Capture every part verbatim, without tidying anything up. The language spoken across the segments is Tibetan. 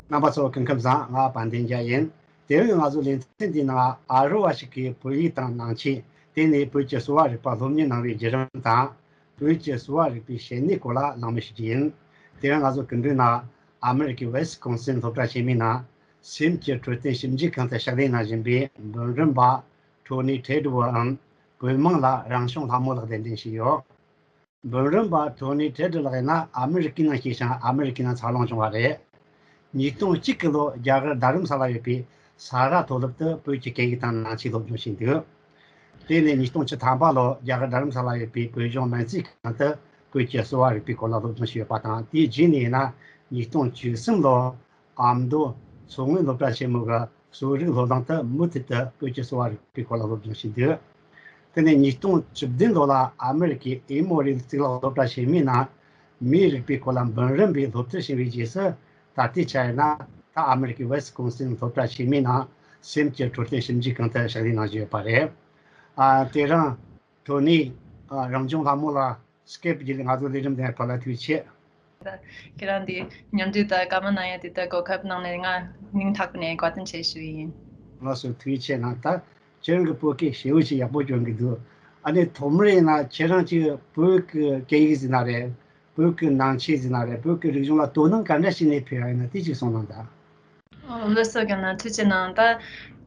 རྣམ་པ་ཚོ་སྐུ་ཁམས་བཟང་། ང་དཔལ་ལྡན་རྒྱལ་ཡིན། དེ་རིང་ང་ཚོ་ལེ་ཚན་འདིའི་ནང་ཨ་རི་བ་ཞིག་གིས་བོད་ཡིག་དང་ནང་ཆོས། དེ་ནས་བོད་ཀྱི་གསོ་བ་རིག་པ་སློབ་གཉེར་གནང་བའི་བརྒྱུད་རིམ་དང་། བོད་ཀྱི་གསོ་བ་རིག་པའི་བྱེད་གནས་སྐོར་ལ་གླེང་མོལ་ཞུ་རྒྱུ་ཡིན། དེ་རིང་ང་ཚོ་སྐུ་མགྲོན་ནང་ཨ་མི་རི་ཀའི་ཝེ་སི་ཀོན་སིན་སློབ་གྲྭ་ཆེན་མོའི་ནང་སེམས་ཀྱི་འཕྲོད་བསྟེན་ཞིབ་འཇུག་ཁང་དུ་ཕྱག་ལས་གནང་བཞིན་པའི་འབུམ་རམས་པ་ཐོ་ནི་ཁྲེ་ཌི་བོའམ་བོད་མིང་ལ་རང་བྱུང་ལྷ་མོ་ལགས་གདན་འདྲེན་ཞུས་ཡོད། འབུམ་རམས་པ་ཐོ་ནི་ཁྲེ་ཌི་ལགས་ཡིན་ན་ཨ་མི་རི་ཀའི་ནང་སྐྱེས་ཤིང་ཨ་མི་རི་ཀའི་ནང་འཚར་ལོངས་བྱུང་བ་རེད། ཉིས་སྟོང་གཅིག་གི་ལོ་རྒྱ་གར་རྡ་རམ་ས་ལ་ཡོད་པའི་ས་ར་མཐོ་སློབ་ཏུ་བོད་ཀྱི་སྐད་ཡིག་དང་ནང་ཆོས་སློབ་སྦྱོང་བྱས་འདུག་དེ་ནས་ཉིས་སྟོང་བཅུ་ཐམ་པ་ལོ་རྒྱ་གར་རྡ་རམ་ས་ལ་ཡོད་པའི་བོད་ལྗོངས་སྨན་རྩིས་ཁང་དུ་བོད་ཀྱི་གསོ་བ་རིག་པའི་སྐོར་ལ་སློབ་སྦྱོང་བྱས་ཡོད་པ་དང་། དེའི་རྗེས་ནས་ཡིན་ན་ཉིས་སྟོང་བཅུ་གསུམ་ལོ་ཨ་མདོ་མཚོ་སྔོན་སློབ་གྲྭ་ཆེན་མོ་གི་གསོ་རིག་སློབ་གླིང་དུ་མུ་མཐུད་དུ་བོད་ཀྱི་གསོ་བ་རིག་པའི་སྐོར་ལ་སློབ་སྦྱོང་བྱས་འདུག་དེ་ནས་ཉིས་སྟོང་བཅུ་བདུན་ལོ་ལ་ཨ་མི་རི་ཀའི་ཨེ་མོ་རི་གཙུག་ལག་སློབ་གྲྭ་ཆེན་མོའི་ནང་མིའི་རིག་པའི་སྐོར་ལ་འབུམ་རམས་པའི་སློབ་ཁྲིད་བྱས་པའི་རྗེས་སུ། ད་ལྟའི་ཆར་ཡིན་ན་ད་ཨ་མི་རི་ཀའི་ཝེ་སི་ཀོན་སིན་སློབ་གྲྭ་ཆེན་མོའི་ནང་སེམས་ཀྱི་འཕྲོད་བསྟེན་ཞིབ་འཇུག་ཁང་དུ་ཕྱག་ལས་གནང་བཞིན་ཡོད་པ་རེད། ཨ། དེ་རིང་ཐོ་ནི་ཨ་རང་བྱུང་ལྷ་མོ་ལགས་སྐེབ་བརྒྱུད་ང་ཚོ་ལས་རིམ་དེར་ཕེབས་ལ་ཐུགས་རྗེ་ཆེ། ད་ཁྱེད་རང་འདི་མཉམ་འབྲེལ་དང་བཀའ་མོལ་གནང་ཡ་དེ་ད་གོ་སྐབས་གནང་ནས་ང་སྙིང་ཐག་པ་ནས་དགའ་སྟོན་ཆེ་ཞུ་ཡིན། ལགས་སོ། ཐུགས་རྗེ་ཆེ་གནང་། ད་ཁྱེད་རང་གི་བོད་སྐད་ཞེ་པོ་ཅིག་ཡག་པོ་སྦྱོང་གི་འདུག་ཨ་ནི་ཐོག་མར་ཡིན་ན་ཁྱེད་རང་ཅིག་བོད་ཀྱི་སྐད་ཡིག་ཟེར་ན་རེད། བོད་ཀྱི་ནང་ཆོས་ཟེར་ན་རེད། བོད་ཀྱི་རིག་གཞུང་ལ་དོ་སྣང་ག་འདྲ་བྱས་ནས་ཕེབས་ཡ་ཡིན་ན་དེ་ཅིག་གསུངས་གནང་དང་། ཨོ། ལགས་སོ། རྒན་ལགས་ཐུགས་རྗེ་གནང་། ད་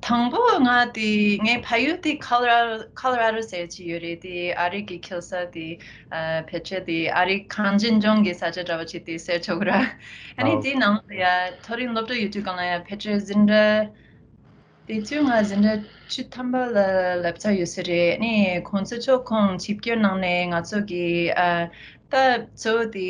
དང་པོ་ང་དེ་ངའི་ཕ་ཡུལ་དེ་ཁོ་ལོ་ར་ཁོ་ལོ་ར་ཌོ་ཟེར་གྱི་ཡོད་རེད། དེ་ཨ་རི་གི་འཁྱེལ་ས་དེ་ཨ་ཕལ་ཆེར་དེ་ཨ་རི་གངས་ཅན་ལྗོངས་ཀྱི་ས་ཆ་འདྲ་བ་ཅིག་དེ་ཟེར་ཆོག་གི་ར། ཨ་ནི་ཨོ། དེའི་ནང་ལ་ཡ་མཐོ་རིམ་སློབ་གྲྭ་ཡོད་དུས་སྒང་ལ་ཡ་ཕལ་ཆེར་འཛིན་གྲྭ་དེ་དུས་ང་འཛིན་གྲྭ་བཅུ་ཐམ་པ་ལ་སླེབས་ཚར་ཡོད་ས་རེད། ཨ་ནི་ཁོང་ཚོ་ཚོ་ཁོང་ཆིབས་བསྒྱུར་གནང་ནས་ང་ཚོ་གི་ཨ། ད་གཙོ་བོ་དེ་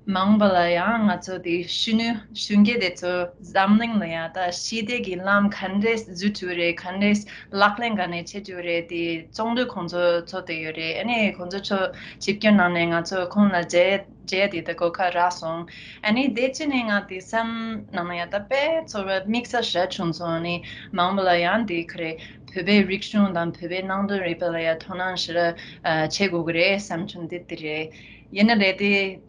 མ་འོངས་པ་ལ་ཡང་ང་ཚོ་དེ་གཞོན་ནུ་གཞོན་སྐྱེས་དེ་ཚོ་འཛམ་གླིང་ལ་ཡང་ད་ཞི་བདེ་གི་ལམ་ག་འདྲས་བཟོ་ཐུབ་རེད། ག་འདྲས་ལག་ལེན་ག་ནས་བྱེད་ཐུབ་རེད། དེ་བཙོང་འདོད་ཁོང་ཚོ་ཚོ་དེ་ཡོད་རེད། ཨ་ནི་ཁོང་ཚོ་ཚོ་ཆིབས་བསྒྱུར་གནང་ནས་ང་ཚོ་ཁོང་ལ་མཇལ་མཇལ་དེ་ད་གོ་སྐབས་རག་སོང་། ཨ་ནི་དེ་ཕྱི་ནས་ང་དེ་བསམ་ནང་ན་ཡང་ད་དཔེ་ཚོར་བ་དམིགས་བསལ་ཞེ་དྲག་བྱུང་སོང་། ཨ་ནི་མ་འོངས་པ་ལ་ཡང་དེ་ག་རེ་བོད་པའི་རིག་གཞུང་དང་བོད་པའི་ནང་དོན་རིག་པ་ལ་ཡང་དོ་སྣང་ཞེ་དྲག་བྱེད་དགོས་ཀྱི་རེད་བསམ་བྱུང་། དེ་དེ་རེད། ཡིན་ན་རེད་དེ།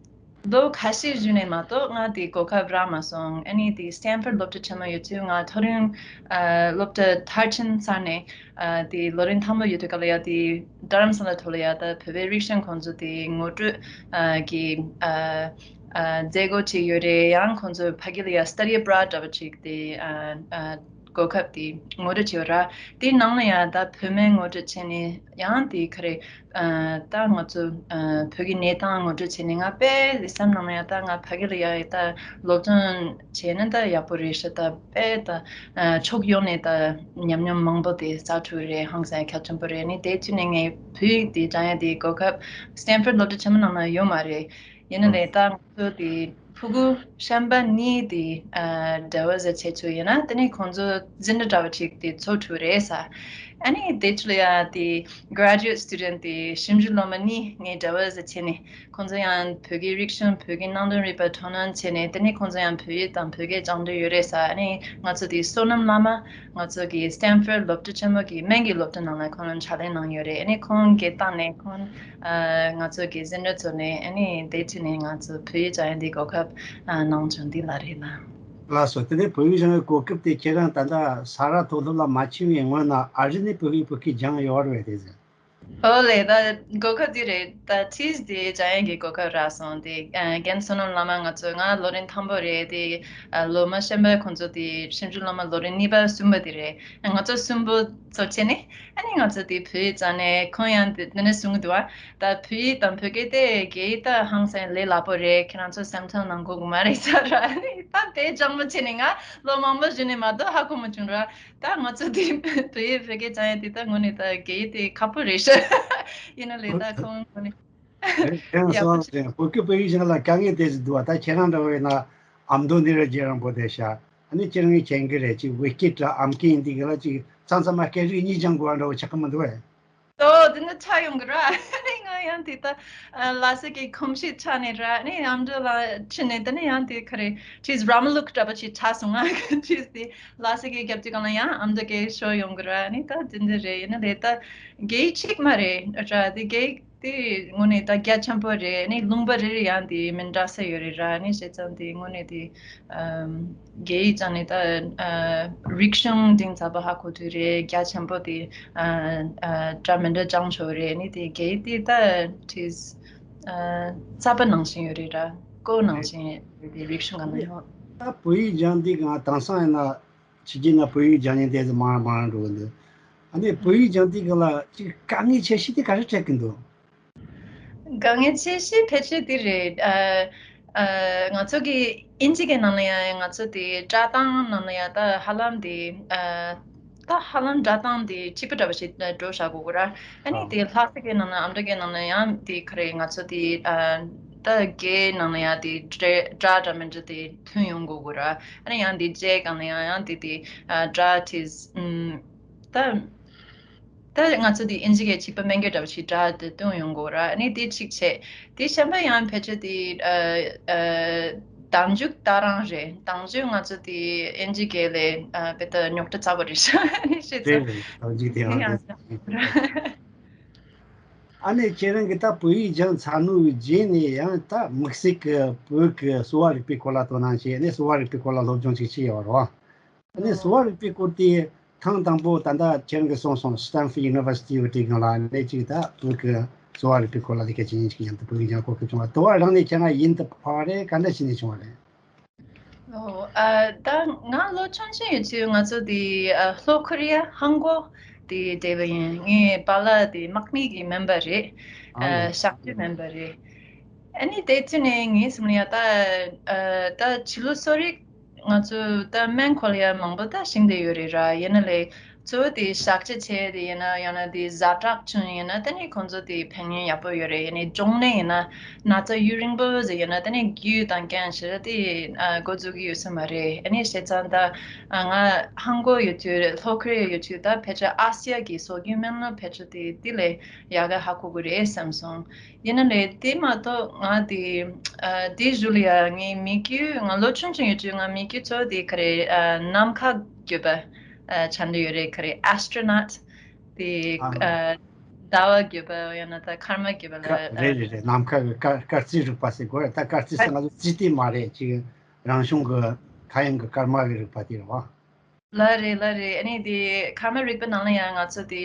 ལོ་ཁ་ཤས་བཞུགས་ནས་མ་གཏོགས་ང་དེ་གོ་སྐབས་རག་མ་སོང་། ཨ་ནི་དེ་སི་ཊན་ཕོར་ཌི་སློབ་གྲྭ་ཆེན་མོ་ཡོད་དུས་ང་མཐོ་རིམ་ཨ་སློབ་གྲྭ་མཐར་ཕྱིན་ཚར་ནས་ཨ་དེ་ལོ་རིམ་དང་པོ་ཡོད་དུས་སྐབས་ལ་ཡ་དེ་རྡ་རམ་ས་ལ་ཐོག་ལ་ཡ་ད་བོད་པའི་རིག་གཞུང་ཁོང་ཚོ་དེ་ངོ་སྤྲོད་ཨ་གི་ཨ་ཨ་མཛད་སྒོ་ཅིག་ཡོད་རེད། ཡང་ཁོང་ཚོ་ཕ་གི་ལ་ཡ་སི་ཊ་ཌི་ཨེབ་རོཌ་འདྲ་བ་ཅིག་དེ་ཨ་ཨ་གོ་སྐབས་དེ་ངོ་སྤྲོད་བྱས་པ་ར། དེའི་ནང་ལ་ཡང་ད་བོད་སྨན་ངོ་སྤྲོད་བྱས་ནས་ཡང་དེ་ག་རེ་ཨ་ད་ང་ཚོ་ཨ་བོད་ཀྱི་གནས་སྟངས་ངོ་སྤྲོད་བྱས་ནས་ང་དཔེ་བསམ་ནང་ལ་ཡང་ད་ང་ཕ་གི་ལ་ཡ་ད་སློབ་སྦྱོང་བྱས་ན་ད་ཡག་པོ་རེད་ཤག་ད་དཔེ་ད་ཨ་ཕྱོགས་ཡོངས་ནས་ད་ཉམས་མྱོང་མང་པོ་དེ་བསགས་ཐུབ་རེད། ཧང་སང་གལ་ཆེན་པོ་རེད། ནི་དེ་དུས་ནས་ངས་བོད་ཡིག་དེ་སྦྱང་ཡ་དེ་གོ་སྐབས་སི་ཊན་ཕོར་ཌི་སློབ་གྲྭ་ཆེན་མོ་ནང་ན་ཡོད་མ་རེད། ཡིན་ན་ལས་ད་ང་ཚོ་དེ་ཕྲུ་གུ་གཞོན་པ་གཉིས་དེ་ཨ་འདྲ་བོ་ཟེར་བྱེད་ཚུལ་ཡིན་ན་དེ་ནས་ཁོང་ཚོ་འཛིན་གྲྭ་འདྲ་བ་ཅིག་དེ་ཚོགས་ཐུབ་རེད་ས། ཨ་ནི་དེ་ཚོ་ལ་ཡ་དེ་graduate student དེ་ཞིབ་འཇུག་སློབ་མ་གཉིས་ངས་འདྲ་བོ་ཟེར་བྱས་ནས་ཁོང་ཚོ་ཡང་བོད་ཀྱི་རིག་གཞུང་བོད་ཀྱི་ནང་དོན་རིག་པ་དོ་སྣང་བྱས་ནས་དེ་ནས་ཁོང་ཚོ་ཡང་བོད་ཡིག་དང་བོད་སྐད་སྦྱང་འདོད་ཡོད་རེད་ས། ཨ་ནི་ང་ཚོ་དེ་བསོད་ནམས་བླ་མ་ང་ཚོ་གི་སི་ཊན་ཕོར་ཌི་སློབ་གྲྭ་ཆེན་མོ་གི་སྨན་གྱི་སློབ་གྲྭ་ནང་ལ་ཁོང་རང་ཕྱག་ལས་གནང་ཡོད་རེད། ཨ་ནི་ཁོང་གི་སྟེང་ནས་ཁོང་ཨ་ང་ཚོ་གི་འཛིན་གྲྭ་ཚོ་ནས་ཨ་ནི་དེ་ཕྱི་ནས་ང་ཚོ་བོད་ཡིག་སྦྱང་ཡ་འདི་གོ་སྐབས་ཨ་གནང་བྱུང་འདི་ལ་རེད་ལ། ལགས་སོ། དེ་ནས་བོད་ཡིག་སྦྱང་ཡའི་གོ་སྐབས་དེ་ཁྱེད་རང་ད་ལྟ་ས་ར་མཐོ་སློབ་ལ་མ་ཕྱིན་པའི་སྔོན་ན་ཨ་རི་ནས་བོད་ཡིག་བོད་སྐད་སྦྱངས་ཡོད་རེད་དེ་ཟེར། ཨོ་ལེ། ད་གོ་སྐབས་འདི་རེད། ད་ཁྲིས་དེ་སྦྱང་ཡ་གི་གོ་སྐབས་རག་སོང་། དེ་ཨ་རྒན་བསོད་ནམས་བླ་མ་ང་ཚོ་ང་ལོ་རིམ་དང་པོ་རེད་དེ། ཨ་ལོ་མ་གཞོན་པ་ཁོང་ཚོ་དེ་ཞིབ་འཇུག་སློབ་མ་ལོ་རིམ་གཉིས་པ་གསུམ་པ་དེ་རེད། ང་ཚོ་གསུམ་པོ་ཚོ་བྱས་ནས་ཨ་ནི་ང་ཚོ་དེ་བོད་ཡིག་སྦྱངས་ནས་ཁོང་ཡང་དེ་འདི་ནས་གསུང་གི་འདུག་བ། ད་བོད་ཡིག་དང་བོད་སྐད་དེ་རྒྱ་ཡིག་ད་ཧང་སང་ལས་སླ་པོ་རེད། ཁྱེད་རང་ཚོ་སེམས་ཁྲལ་གནང་དགོས་ཀྱི་མ་རེད་ཟེར་ར། ཨ་ནི་ད་དེ་སྦྱངས་པ་བྱས་ནས་ང་ལོ་མང་པོ་བཞུགས་ནས་མ་གཏོགས་ཧ་གོ་མ་བྱུང་ར། ད་ང་ཚོ་དེ་བོད་ཡིག་བོད་སྐད་སྦྱང་ཡ་དེ་ད་དངོས་གནས་ད་རྒྱ་ཡིག་དེ་ཁག་པོ་རེད་ཤག་ཡིན་ན་ལས་ད་ཁོང་དངོས་གནས་ཡག་པོ་ཞིག་བོད་སྐད་བོད་ཡིག་སྦྱང་ལ་དཀའ་ངལ་དེ་ཟིག་འདུག་བ། ད་ཁྱེད་རང་འདྲ་བོ་ཡིན་ན་ཨ་མདོ་ནས་ར་རྗེ་རིང་པོ་བསྡད་ཤག་ཨ་ནི་ཁྱེད་རང་གིས་མཁྱེན་གི་རེད། ཅིག་བོད་སྐད་ར་ཨམ་སྐད་ཡིན་དེ་ག་ལ་ཅིག་མཚམས་མཚམས་མ་སྐད་རིགས་གཉིས་སྦྱང་དགོས་བ་འདྲ་བོ་ཆགས་ཀྱི་མི་འདུག་བས། ཨོ་དེ་འདྲ་ཆགས་ཡོང་གི་ར། ཨ་ནི་ང་ཡང་དེ་ལྟ་ལ་སེ་གི་གོམས་གཤིས་ཆགས་ནས་ར། ཨ་ནི་ཨ་མདོ་ལ་ཕྱིན་ནས་དེ་ནས་ཡང་དེ་ག་རེ་ཁྲིས་ར་མ་ལུག་འདྲ་པོ་ཞིག་ཆགས་སོང་། ང་ཁྲིས་དེ་ལ་སེ་གི་རྒྱབ་ཀྱི་སྒང་ལ་ཡང་ཨ་མདོ་གི་ཤོར་ཡོང་གི་ར། ཨ་ནི་ད་དེ་འདྲ་རེད། ཡིན་ན་རེད་ད་རྒྱ་ཡིག་གཅིག་མ་རེད་ར། དེ་རྒྱ་ཡིག་ དེ་དངོས་གནས་ད་རྒྱ་ཆེན་པོ་རེད། ཨ་ནི་ལུང་པ་རེ་རེ་ཡང་དེ་མི་འདྲ་ས་ཡོད་རེད་ར། ཨ་ནི་བྱས་ཙང་དེ་དངོས་གནས་དེ་ཨམ་རྒྱ་ཡིག་སྦྱངས་ནས་ད་ཨ་རིག་གཞུང་གཏིང་ཟབ་པ་ཧ་གོ་ཐུབ་རེད། རྒྱ་ཆེན་པོ་དེ་ཨ་ཨ་འདྲ་མི་འདྲ་སྦྱང་ཆོག་རེད། ཨ་ནི་དེ་རྒྱ་ཡིག་དེ་ད་ཏིས་ཨ་རྩ་བ་ནང་བཞིན་ཡོད་རེད་ར། སྐོར་ནང་བཞིན་རེད། དེ་རིག་གཞུང་ག་ན་ཡོད། ད་བོད་ཡིག་སྦྱང་དུས་གང་དེང་སང་ཡིན་ན་ཕྱི་རྒྱལ་ན་བོད་ཡིག་སྦྱང་མཁན་དེ་ཚོ་མང་རུ་མང་རུ་འགྲོ་གི་འདུག་ཨ་ནི་བོད་ཡིག་སྦྱང་དུས་གང་ལ་ཅིག་དཀའ་ངལ་ཆེ་ཤོས་དེ་ག་རེ་འཕྲད་ཀྱི་འདུག་དཀའ་ངལ་ཆེ་ཤོས་ཕལ་ཆེར་འདི་རེད། ཨ་ཨ་ང་ཚོ་གི་ཨིན་ཇི་གི་ནང་ལ་ཡང་ང་ཚོ་དེ་སྒྲ་གདངས་ནང་ལ་ཡང་ད་ཧ་ལམ་དེ་ཨ་ད་ཧ་ལམ་སྒྲ་གདངས་དེ་གཅིག་པ་འདྲ་པོ་ཞིག་འགྲོ་བཞག་དགོས་ཀྱི་ར། ཨ་ནི་ཨ་དེ་ལྷ་ས་གི་ནང་ལ་ཨམ་ཊ་གི་ནང་ལ་ཡང་དེ་ག་རེ་ང་ཚོ་དེ་ཨ་ད་རྒྱའི་ནང་ལ་ཡང་དེ་སྒྲ་སྒྲ་འདྲ་མི་འདྲ་དེ་ཐོན་ཡོང་དགོས་ཀྱི་ར། ཨ་ནི་ཡང་དེ་རྗེས་གང་ལ་ཡང་ཡང་དེ་དེ་ཨ་སྒྲ་དེ་ཨམ་ད། ད་ང་ཚོ་འདི་ཨིན་ཇི་གི་གཅིག་པ་སྨན་རྒྱུ་འདྲ་བ་ཞིག་སྒྲ་དེ་བཏོན་ཡོང་དགོས་ར། ཨ་ནི་དེ་གཅིག་བྱས། དེ་གཞན་པ་ཡང་ཕལ་ཆེར་དེ་ཨ་ཨ་གདངས་འཇུག་ད་རང་རེད། གདངས་འཇུག་ང་ཚོ་དེ་ཨིན་ཇི་སྐད་ལས་ཨ་དཔེ་ད་རྙོག་དྲ་ཚ་པོ་རེད་ཤག་ཨ་ནི་བཤད་ཚོ། རེད་རེད། གདངས་འཇུག་དེ་དེ་ཡང་ཡང་ཡང་ཨ་ནི་ཁྱེད་རང་གི་ད་བོད་ཡིག་སྦྱངས་ཚར་ནོ་རྗེས་ནས་ཡང་ད་དམིགས་བསལ་གྱི་བོད་ཀྱི་གསོ་བ་རིག་པའི་སྐོར་ལ་དོ་སྣང་བྱས། ཨ་ནི་གསོ་བ་རིག་པའི་སྐོར་ལ་སློབ་སྦྱོང་ཅིག་བྱས་ཡོད་རེད་བ། ཨ་ནི་གསོ་བ་རིག་པའི་སྐོར་དེ་ཐེངས་དང་པོ་ད་ལྟ་ཁྱེད་རང་གིས་གསུངས་སོང་། Stanford University ཡི་དྲི་གང་ལ་ནས་ཅིག་ད་བོད་ཀྱི་གསོ་བ་རིག་པའི་སྐོར་ལ་ལས་ཀ་བྱེད་མཁན་ཅིག་ཡིན་དུས་བོད་ཀྱི་སྦྱང་གོ་སྐབས་བྱུང་བ། དུ་བ་རང་ནས་ཁྱེད་རང་ཡིན་དུ་ཕར་རེད། ག་འདྲ་བྱས་ནས་བྱུང་བ་རེད། ཨོ། ཨ་ད་ང་ལོ་ཆུང་ཆུང་ཡོད་དུས་ང་ཚོ་དེ་ཨ་ལྷོ་ཁོ་རི་ཡ་ཧང་གོ་དེ་བསྡད་པ་ཡིན། ངའི་པཱ་ལགས་དེ་དམག་མི་གི་མེམ་བར་རེད། ཨ་ཨ་ལས། ཞག་སྤྱི་མེམ་བར་རེད། ཨ་ནི་དེ་དུས་ནས་ངའི་སེམས་ལ་ཡ་ད་ཨ་ད་ཕྱི་ལོ་སོ་རེ་ང་ཚོ་ད་སྨན་ཁོ་ལ་ཡ་མང་པོ་ད་ཤིང་དེ་ཡོད་རེད་ར། ཡིན་ན་ལས་གཙོ་བོ་དེ་ཞག་སྤྱི་བྱས་དེ་ཡིན་ན་ཡང་ན་དེ་ཛ་དྲག་བྱུང་ཡིན་ན་ད་ནི་ཁོང་ཚོ་དེ་ཕན་ཡོན་ཡག་པོ་ཡོད་རེད། ཡིན་ནའི་གྲོངས་ནས་ཡིན་ན་ན་ཚ་ཡུན་རིང་པོ་ཟིག་ཡིན་ན་ད་ནི་རྒྱུ་དང་རྐྱེན་ཞེ་དྲག་དེ་ཨ་འགོ་འཛུགས་ཀྱི་ཡོད་ས་མ་རེད། ཨ་ནི་བྱས་ཙང་ད་ཨ་ང་ཧང་གོ་ཡོད་དུས་ལྷོ་ཁོ་རི་ཡ་ཡོད་དུས་ད་ཕལ་ཆེར་ཨ་སི་ཡ་གི་སྲོལ་རྒྱུན་སྨན་བློ་ཕལ་ཆེར་དེ་དེ་ལས་ཡག་ག་ཧ་གོ་གི་རེད་བསམ་སོང་། ཡིན་ན་ལས་དེ་མ་གཏོགས་ང་དེ་ཨ་དེ་གཞུག་ལ་ཡ་ངའི་མི་རྒྱུད་ང་ལོ་ཆུང་ཆུང་ཡོད་དུས་ང་མི་རྒྱུད་ཚོ་དེ་ག་རེ་ཨ་ནམ་མཁའ་བརྒྱུད་པ་ཨ་ཆགས་འདོད་ཡོད་རེད། ག་རེ་astronaut དེ་ཨ་ཨ་ཟླ་བ་བརྒྱུད་པ་ཡང་ན་ད་སྐར་མ་བརྒྱུད་པ་ལ་ཨ་རེད་རེད་རེད། ནམ་མཁའ་གི་སྐར་སྐར་རྩིས་རིག་པ་ཟེར་དགོས་རེད། ད་སྐར་རྩིས་ཟེར་ང་ཚོ་རྩིས་ལྟས་མ་རེད། ཅིག་རང་བྱུང་གི་ཁ་གཡང་གི་སྐར་མ་གི་རིག་པ་དེ་རེད་བ། ལ་རེད་ལ་རེད། ཨ་ནི་དེ་ཁ་མ་རིག་པ་ནང་ལ་ཡང་ང་ཚོ་དེ་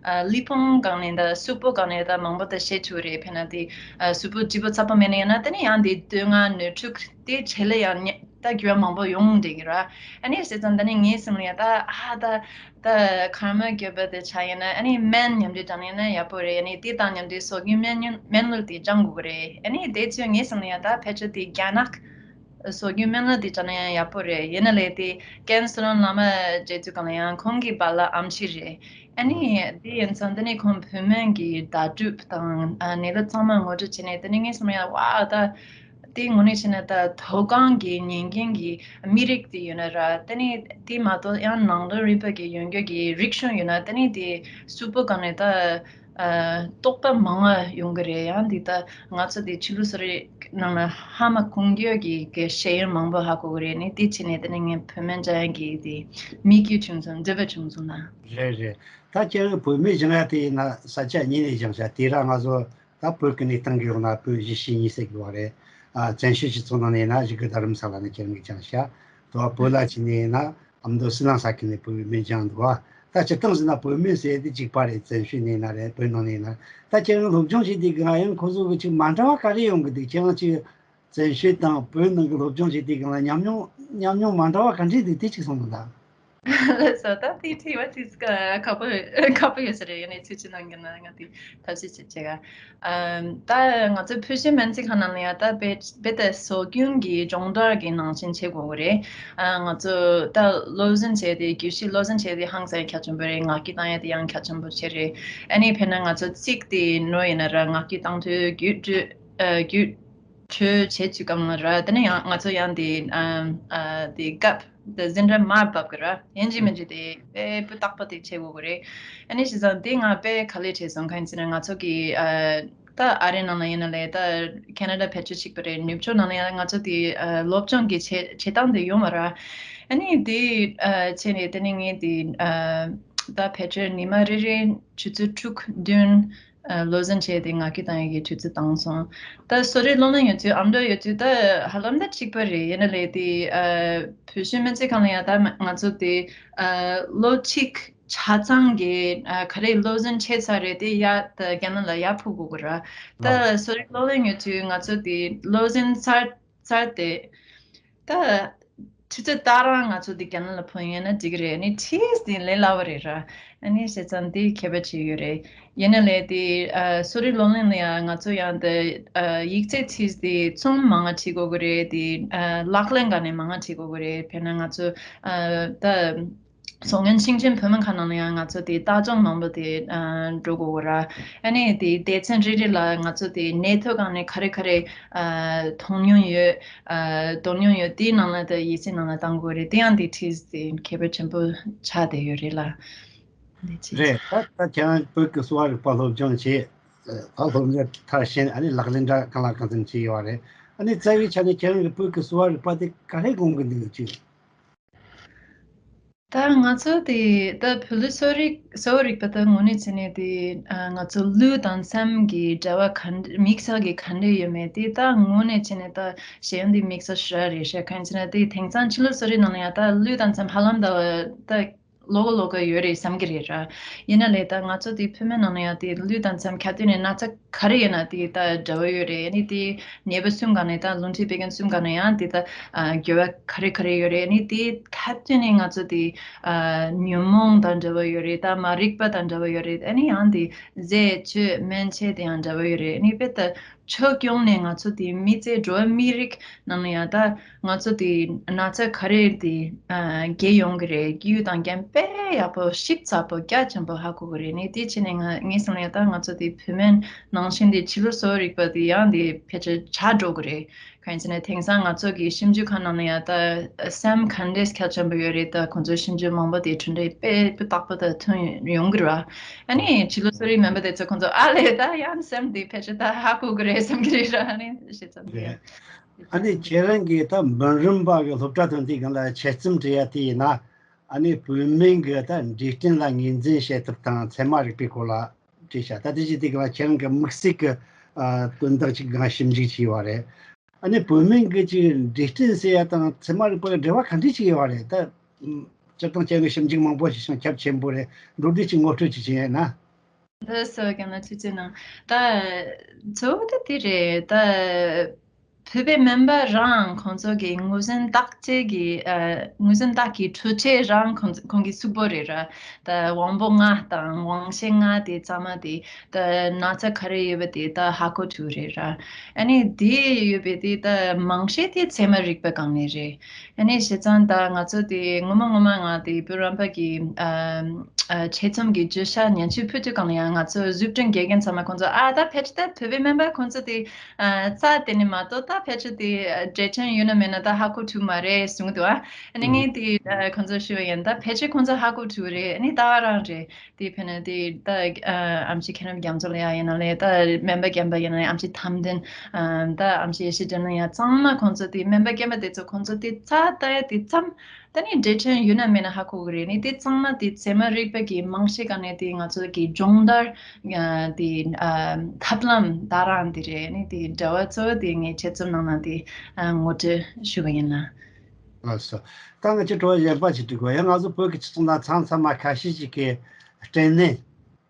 ཨ་ལུས་ཕུང་སྒང་ནས་ད་གཟུགས་པོ་སྒང་ནས་ད་མང་པོ་ད་བཤད་ཆོག་རེད། དཔེར་ན་དེ་ཨ་གཟུགས་པོ་སྐྱིད་པོ་ཚ་པོ་མེད་ན་ཡང་ན་དེ་ནི་ཡང་དེ་སྡུག་བསྔལ་ནོར་འཁྲུལ་དེ་བྱེད་ལ་ཡང་ཉ་ད་འགྱུར་བ་མང་པོ་ཡོང་བསྡད་ཀྱི་ར། ཨ་ནི་བྱས་ཙང་ད་ནི་ངའི་སེམས་ལ་ཡང་ད་ཨ་ད་ད་ཁ་མ་རིག་པ་དེ་ཆ་ཡིན་ན་ཨ་ནི་སྨན་མཉམ་འབྲེལ་དང་ཡིན་ན་ཡག་པོ་རེད། ཨ་ནི་དེ་དང་མཉམ་འབྲེལ་སྲོལ་རྒྱུན་སྨན་སྨན་བློ་དེ་སྦྱང་དགོས་ཀྱི་རེད། ཨ་ནི་དེ་ཚོས་ངའི་སེམས་ལ་ཡང་ད་ཕལ་ཆེར་དེ་རྒྱ་ནག་སྲོལ་རྒྱུན་སྨན་བློ་དེ་སྦྱང་ན་ཡང་ཡག་པོ་རེད། ཡིན་ན་ལས་དེ་ཀན་སུ་རོན་བླ་མ་རྗེ་བཙུན་གང་ལ་ཡང་ཁོང་གི་པཱ་ལགས་ཨེམ་ཆི་རེད། ཨ་ནི་དེ་ཡིན་ཙང་དེ་ནི་ཁོང་བོད་སྨན་གྱི་བརྡ་སྤྲོད་དང་ཨ་ནི་ལོ་ཚང་མ་ངོ་སྤྲོད་བྱས་ནས་དེ་ནི་ངའི་སེམས་ཡང་བ་ད་དེ་ངོ་ནས་བྱས་ན་ད་མཐོ་སྒང་གི་ཉིན་རྒྱུན་གྱི་མི་རིགས་དེ་ཡོད་ན་ར། དེ་ནི་དེ་མ་གཏོགས་ཡང་ནང་དོན་རིག་པ་གི་ཡོན་རྒྱུ་གི་རིག་གཞུང་ཡོད་ན་དེ་ནི་དེ་གཟུགས་པོ་སྒང་ནས་ད། ཨ་རྟོགས་པ་མང་བ་ཡོང་གི་རེད། ཡང་འདི་ལྟ་ང་ཚོ་འདི་ཕྱི་ལོ་སོ་རེ་ནང་ལ་ཧ་མ་གོ་རྒྱུ་གི་གི་ཤེས་ཡོན་མང་པོ་ཧ་གོ་གི་རེད། ནི་དེ་བྱས་ནས་དེ་ནས་ངས་བོད་སྨན་སྦྱང་ཡག་གི་དེ་མིག་དཔེ་བྱུང་སོང་། འདོད་པ་བྱུང་སོང་ན། རེད་རེད། ད་ཁྱེད་རང་བོད་སྨན་སྦྱང་ཡག་དེ་ཡིན་ན་ས་ཆ་གཉིས་ནས་སྦྱངས་ཤག་དེ་ར་ང་ཚོ་ད་བོད་ཀྱི་གནས་སྟངས་ཀྱི་འོག་ན་བོད་གཞིས་བྱེས་གཉིས་ཟེར་གི་བ་རེད། ཨ་བཙན་བྱོལ་སྤྱི་ཚོགས་ནང་ནས་ཡིན་ན་གཞིས་ཀ་རྡ་རམ་ས་ལ་ནས་ཁྱེད་རང་གིས་སྦྱངས་ཤག་དེ་བ་བོད་ལ་ཕྱིན་ནས་ཡིན་ན། ཨ་མདོ་ཕྱི་ནང་ས་ཁུལ་ནས་བོད་སྨན་སྦྱངས་འདུག་བ། ད་སྤྱིར་བཏང་ཟེར་ན་བོད་སྨན་ཟེར་དེ་གཅིག་པ་རེད། བཙན་བྱོལ་ནས་ན་རེད། བོད་ནང་ནས་ན། ད་ཁྱེད་རང་སློབ་སྦྱོང་བྱེད་དུས་སྒང་ཡང་ཁོ་ཚོ་གི་ཅིག་མ་འདྲ་བ་ག་རེ་ཡོང་གི་འདུག་ཁྱེད་རང་ཅིག་བཙན་བྱོལ་དང་བོད་ནང་གི་སློབ་སྦྱོང་བྱེད་དུས་སྒང་ལ་ཉམས་མྱོང་ཉམས་མྱོང་མ་འདྲ་བ་ག་འདྲས་འདུག་དེ་གཅིག་གསུངས་དང་ད། ལགས་སོ། ད་དེ་དྲི་བ་དེ་ཁག་པོ་ཁག་པོ་ཡོད་ས་རེད། ཡིན་ནའི་ཚིག་གཅིག་ནང་གི་ནང་ང་དེ་ཐབས་ཤེས་བྱེད་བྱེད་ག་ཨམ། ད་ང་ཚོ་བོད་གཞིས་སྨན་རྩིས་ཁང་ནང་ལ་ཡང་ད་རྦད་རྦད་དེ་སྲོལ་རྒྱུན་གྱི་སྦྱོང་བརྡར་གྱི་ནང་བཞིན་བྱེད་དགོས་ཀྱི་རེད། ཨ་ང་ཚོ་ད་སློབ་ཚན་བྱས་ཏེ་རྒྱུད་བཞི་སློབ་ཚན་བྱས་ཏེ་ཧང་སང་ཁྱབ་ཆེན་པོ་རེད། ངག་གི་བཏང་ཡ་དེ་ཡང་ཁྱབ་ཆེན་པོ་བྱས་རེད། ཨ་ནི་དཔེར་ན་ང་ཚོ་ཚིག་དེ་ནོར་ཡིན་ན་ར་ངག་གི་བཏང་དུས་རྒྱུད་སྤྲོད་ཨ་རྒྱུད་འཕྲོད་བྱེད་ཚུལ་གང་ལ་ར། དེ་ནས་ཡང་ང་ཚོ་ཡང་དེ་ཨ་ཨ་དེ་སྐབས་དེ་འཛིན་གྲྭ་མར་བབས་ཀྱི་ར། ཡིན་གཅིག་མིན་གཅིག་དེ་དཔེ་སྤུས་དག་པོ་དེ་བྱེད་དགོས་ཀྱི་རེད། ཨ་ནི་བྱས་ཙང་དེ་ང་དཔེ་ག་ལེར་བྱས་སོང་གང་ཡིན་ཟེར་ན་ང་ཚོ་གི་ཨ། ད་ཨ་རི་ནང་ལ་ཡིན་ན་ལས་ད་ཁེ་ན་ཌ་ཕལ་ཆེར་གཅིག་པ་རེད། ནུབ་ཕྱོགས་ནང་ལ་ཡང་ང་ཚོ་དེ་ཨ་སློབ་སྦྱོང་གི་བྱེད་བྱེད་སྟངས་དེ་ཡོད་མ་རེད། ཨ་ནི་དེ་ཨ་བྱས་ནས་དེ་ནས་ངས་དེ་ཨ་ད་ཕལ་ཆེར་ཉི་མ་རེ་རེ་ཆུ་ཚོད་དྲུག་བདུན་ ཨ་བློ་འཛིན་བྱས་ཏེ་ངག་བརྒྱུད་བཏང་ཡག་གི་དུས་ཚོད་བཏང་སོང་། ད་གསོ་རིག་སློབ་གླིང་ཡོད་དུས་ཨ་མདོ་ཡོད་དུས་ད་ཧ་ལམ་ད་གཅིག་པ་རེད། ཡིན་ན་ལས་དེ་ཨ་བོད་གཞུང་སྨན་རྩིས་ཁང་ལ་ཡང་ད་ང་ཚོ་དེ་ཨ་ལོ་གཅིག་ཆ་ཚང་གི་ཨ་ག་རེ་བློ་འཛིན་བྱས་ཚར་རེད། དེ་ཡར་ད་རྒྱ་ནག་ལ་ཡར་འཕུར་དགོས་ཀྱི་རེད། ད་གསོ་རིག་སློབ་གླིང་ཡོད་དུས་ང་ཚོ་དེ་བློ་འཛིན་ཚར་ཚར་ཏེ། ད་ཆུ་ཚོད་ལྟར་རང་ང་ཚོ་འདི་རྒྱ་ནག་ལ་ཕོན་ཡོད་ན་འགྲིག་གི་རེད། ཨ་ནི་ཁྲིས་འདི་ལས་སླ་བ་རེད་ར། ཨ་ནི་བྱས་ཙང་འདི་ཁྱད་པར་ཅིག་ཡོད་རེད། ཡིན་ན་ལས་དེ་ཨ་གསོ་རིག་སློབ་གླིང་ལ་ཡང་ང་ཚོ་ཡང་འདི་ཨ་ཡིག་ཚད་ཁྲིས་འདི་ཚོང་མང་ང་ཁྲིད་དགོས་ཀྱི་རེད། དེ་ཨ་ལག་ལེན་སྒང་ནས་མང་ང་ཁྲིད་དགོས་ཀྱི་རེད། དཔེར་ན་ང་ཚོ་ཨ་ད། བཟོ་མཁན་ཤིང་ཆེན་བོད་སྨན་ཁང་ནང་ལ་ཡང་ང་ཚོ་དེ་ལྟ་སྐྱོང་མང་པོ་དེ་ཨ་འགྲོ་དགོས་ཀྱི་ར། ཨ་ནི་དེ་སྡེ་ཚན་རེ་རེ་ལ་ང་ཚོ་དེ་ནད་ཐོ་སྒང་ནས་ག་རེ་ག་རེ་ཨ་མཐོང་མྱོང་ཡོད། ཨ་འདོན་མྱོང་ཡོད། དེའི་ནང་ལ་དེ་ཡིག་ཚད་ནང་ལ་བཏང་དགོས་རེད། དེ་ཡང་དེ་ཁྲིས་དེ་ཁྱད་པར་ཆེན་པོ་ཆགས་བསྡད་ཡོད་རེད་ལ། འདི་ཅི། རེད། ད་ད་ཁྱེད་རང་བོད་ཀྱི་གསོ་བ་རིག་པ་སློབ་སྦྱོང་བྱས། ད་སློབ་གཉེར་མཐར་ཕྱིན། ཨ་ནི་ལག་ལེན་འདྲ་གང་ལ་གང་འཚམ་བྱས་ཡོད་རེད། ཨ་ནི་རྩ་བའི་ཆ་ནས་ཁྱེད་རང་གི་བོད་ཀྱི་གསོ་བ་རིག་པ་དེ་ག་རེ་དགོངས་ཀྱི་འདུག་ཅིག་ད་ང་ཚོ་དེ་ད་བོད་ལུགས་གསོ་རིག་གསོ་བ་རིག་པ་ད་དངོས་གནས་བྱས་ནས་དེ་ཨ་ང་ཚོ་ལུས་དང་སེམས་ཀྱི་འབྲེལ་བ་ག་འདྲ་དམིགས་བསལ་གྱི་ག་འདྲ་ཡོད་མེད་དེ་ད་དངོས་གནས་བྱས་ནས་ད་ཞེ་ཡང་དེ་དམིགས་བསལ་ཞེ་དྲག་རེད་ཤག་གང་ཡིན་ཟེར་ན་དེ་དེང་སང་ཕྱི་ལུགས་གསོ་རིག་ནང་ལ་ཡང་ད་ལུས་དང་སེམས་ཧ་ལམ་ད་ད་ལོགས་ཀ་ལོགས་ཀ་ཡོད་རེད་བསམ་གྱི་རེད་ར། ཡིན་ན་ལས་ད་ང་ཚོ་དེ་བོད་སྨན་ནང་ལ་ཡང་དེ་ལུས་དང་སེམས་ཁ་ཐུག་ནས་ན་ཚ་ག་རེ་ཡོད་ན་དེ་ད་འབྲེལ་བ་ཡོད་རེད། ཨ་ནི་དེ་ནད་པ་གསུམ་སྒང་ནས་ད་རླུང་མཁྲིས་པད་མཁན་གསུམ་སྒང་ནས་ཡང་དེ་ད་ཨ་འགྱུར་བ་ག་རེ་ག་རེ་ཡོད་རེད། ཨ་ནི་དེ་ཐབས་བརྟེན་ནས་ང་ཚོ་དེ་ཨ་ཉོན་མོངས་དང་འབྲེལ་བ་ཡོད་རེད། ད་མ་རིག་པ་དང་འབྲེལ་བ་ཡོད་རེད། ཨ་ནི་ཡང་དེ་རྫས་བཅོས་སྨན་དཔྱད་དེ་ཡང་འབྲེལ་བ་ཡོད་རེད། ཨ་ནི་དཔེ་ད་ཕྱོགས་ཡོངས་ནས་ང་ཚོ་དེ་མི་ཚེ་འགྲོ་བ་མིའི་རིགས་ནང་ལ་ཡང་ད་ང་ཚོ་དེ་ན་ཚ་ག་རེ་དེ་ཨ་རྒྱས་ཡོང་གི་རེད། གཡུལ་དང་རྐྱེན་དཔེ་ཡག་པོ་ཞིབ་ཚགས་པོ་རྒྱ་ཆེན་པོ་ཧ་གོ་གི་རེད། ཨ་ནི་དེ་བྱས་ནས་ང་ངས་བསམ་ན་ཡང་ད་ང་ཚོ་དེ་བོད་སྨན་ནང་བཞིན་དེ་ཕྱི་ལུགས་གསོ་བ་རིག་པ་དེ་ཡང་དེ་ཕལ་ཆེར་ཆགས་འགྲོ་གི་རེད། གང་ཡིན་ཟེར་ན་དེང་སང་ང་ཚོ་གི་ཞིབ་འཇུག་ཁང་ནང་ལ་ཡང་ད་སེམས་ག་འདྲས་གལ་ཆེན་པོ་ཡོད་རེད། ད་ཁོང་ཚོའི་ཞིབ་འཇུག་མང་པོ་དེ་གྲུབ་འབྲས་དཔེ་དཔེ་དག་པོ་ད་ཐོན་ཡོང་གི་རེད་བ། ཨ་ནི་ཕྱི་ལུགས་གསོ་རིག་སྨན་པ་དེ་ཚོ་ཁོང་ཚོ་ཨ་ལས་ད་ཡང་སེམས་དེ་ཕལ་ཆེར་ད་ཧ་གོ་གི་རེད་བསམ་གི་རེད་ར། ཨ་ནི་ཞེ་ཙམ་དེ་ཡང་། ཨ་ནི་ཁྱེད་རང་གིས་ད་འབུམ་རམས་པ་གི་སློབ་གྲྭ་ཐོན་དུས་སྒང་ལ་ཆེད་རྩོམ་བྲིས་ཡ་དེ་ཡིན་ན། ཨ་ནི་བོད་སྨན་གི་ད་འབྲས་སྐྲན་ལ་ངོས་འཛིན་བྱེད་ཐབས་དང་ཚད་མ་རིག་པའི་སྐོར་ལ་བྲིས་ཤག་ད་དེ་བཞིན་དེ་སྒང་ལ་ཁྱེད་རང་གི་དམིགས་བསལ་གི་ཨ་དོན་དག་ཅིག་སྒང་ཞིབ་འཇུག་བྱས་ཡོད་རེད། ཨ་ནི་བོད་སྨན་གི་ཅིག་འབྲས་སྐྲན་ཟེར་ཡ་དང་ཚད་མ་རིག་པ་གི་འབྲེལ་བ་ག་འདྲས་ཅིག་ཡོད་རེད། ད་སྤྱིར་བཏང་ཁྱེད་རང་གི་ཞིབ་འཇུག་མང་པོ་ཞིག་བྱུང་ཁྱབ་ཆེན་པོ་རེད། མདོར་བསྡུས་ཅིག་ངོ་སྤྲོད་ཅིག་བྱས་ན། འདི་སོ་ག་ན་ཆུ་ཆུ་ནང་ད་གཙོ་བོ་ད་དེ་རེད། ད་བོད་པའི་སྨན་པ་རང་ཁོང་ཚོ་གི་ངོས་འཛིན་བརྟག་དཔྱད་ཀྱི་ཨ་ངོས་འཛིན་བརྟག་གི་འཕྲུལ་ཆས་རང་ཁོང་ཁོང་གི་གཟུགས་པོ་རེད་ར། ད་དབང་པོ་ལྔ་དང་དབང་ཤེས་ལྔ་དེ་ཚང་མ་དེ་ད་ན་ཚ་ག་རེ་ཡོད་པ་དེ་ད་ཧ་གོ་ཐུབ་རེད་ར། ཨ་ནི་དེ་ཡོད་པའི་དེ་ད་མང་ཤས་དེ་ཚད་མ་རིག་པ་སྒང་ནས་རེད། ཨ་ནི་བྱས་ཙང་ད་ང་ཚོ་དེ་ངོ་མ་ངོ་མ་ང་དེ་བོད་རམས་པ་གི་ཨ་ཨ་ཆེད་རྩོམ་གྱི་བརྗོད་བྱ་སྙན་ཞུ་ཕུལ་དུས་སྒང་ལ་ཡང་ང་ཚོ་གཟུགས་སྐྲུན་དགེ་རྒན་ཚང་མ་ཁོང་ཚོ་ཨ་ད་ཕལ་ཆེར་ད་བོད་པའི་སྨན་པ་ཁོང་ཚོ་དེ་ཨ་རྩ་དེ་ནི་མ་གཏོགས་ད་ཕལ་ཆེར་དེ་འབྲས་སྐྲན་ཡོད་ན་མེད་ན་ད་ཧ་གོ་ཐུབ་མ་རེད་གསུངས་འདུག་ཨ་ནི་ངས་དེ་ཨ་ཁོང་ཚོ་ཞུ་བ་ཡིན། ད་ཕལ་ཆེར་ཁོང་ཚོ་ཧ་གོ་ཐུབ་རེད། ཨ་ནི་ད་རང་རེད། དེ་ཕན་ནི་དེ་ད་ཨ་ཨེམ་ཆི་མཁྱེན་རབ་རྒྱ་མཚོ་ལ་ཡ་ཡིན་ན་ལས་ད་སྨན་པ་རྒན་པ་ཡིན་ན་ལས་ཨེམ་ཆི་ཐམ་དན་ཨ་ད་ཨེམ་ཆི་ཡེ་ཤེས་སྒྲོན་ལ་ཡ་ཚང་མ་ཁོང་ཚོ་དེ་སྨན་པ་རྒན་པ་དེ་ཚོ་ཁོང་ཚོ་དེ་རྩ་ལྟ་ཡ་དེ་ཙམ་ད་ནི་འབྲས་སྐྲན་ཡོད་ན་མེད་ན་ཧ་གོ་གི་རེད། ནི་དེ་ཚང་མ་དེ་ཚད་མ་རིག་པ་གི་རྨང་གཞི་སྒང་ནས་དེ་ང་ཚོ་གི་སྦྱོང་བརྡར་ཨ་དེ་ཨ་ཐབས་ལམ་ད་རང་དེ་རེད། ནི་དེ་འབྲེལ་བ་གཙོ་བོ་དེ་ངས་ཆེད་རྩོམ་ནང་ན་དེ་ཨ་ངོ་སྤྲོད་ཞུ་གི་ཡིན་ལ། ལགས་སོ། ད་ང་ཚོས་དྲི་བ་གཞན་པ་ཞིག་དྲི་དགོས། ཡང་ང་ཚོ་བོད་ཀྱི་སྤྱི་ཚོགས་ནང་མཚམས་མཚམས་མ་ཁ་ཤས་ཤིག་གིས་སྐྲན་ནད།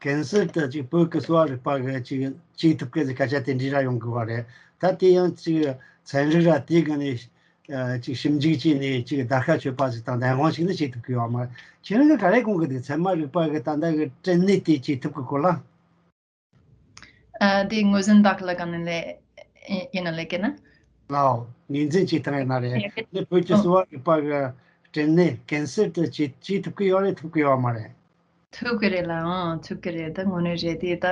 ཀན་སར་དེ་ཅིག་བོད་ཀྱི་གསོ་བ་རིག་པ་གི་ཅིག་བཅོས་ཐུབ་མཁན་ཟེར་སྐད་ཆ་དེ་འདྲ་ར་ཡོང་གི་ཡོད་རེད། ད་དེ་ཡང་ཅིག་ཚན་རིག་ར་དེའི་སྒང་ནས་ཨ་ཅིག་ཞིབ་འཇུག་བྱས་ནས་ཅིག་བརྡར་ཤ་གཅོད་པ་ཞིག་དང་བདེན་དཔང་ཞིག་ནི་བྱེད་ཐུབ་ཀྱི་ཡོད་མ་རེད། ཁྱེད་རང་གིས་ག་རེ་དགོངས་ཀྱི་འདུག་ཚད་མ་རིག་པ་གི་ད་ལྟ་གི་སྐྲན་ནད་དེ་བཅོས་ཐུབ་ཀྱི་སྐོར་ལ། ཨ་དེ་ངོས་འཛིན་བདག་ལ་ག་ནས་ལས་ཡིན་ན་ལས་ཀྱི་ན། ལའོ། ངོས་འཛིན་བྱེད་སྟངས་ཡིན་ན་རེད། ཡ་གི་ནི་བོད་ཀྱི་ཨོ་གསོ་བ་རིག་པ་གི་སྐྲན་ནད་ཀན་སར་དེ་བཅོས་བཅོས་ཐུབ་ཀྱི་ཡོད་རེད། ཐུབ་ཀྱི་ཡོད་མ་རེད། ཐུབ་ཀྱི་རེད་ལ། ཨང་ཐུབ་ཀྱི་རེད། ད་དངོས་གནས་རེད། དེ་ད་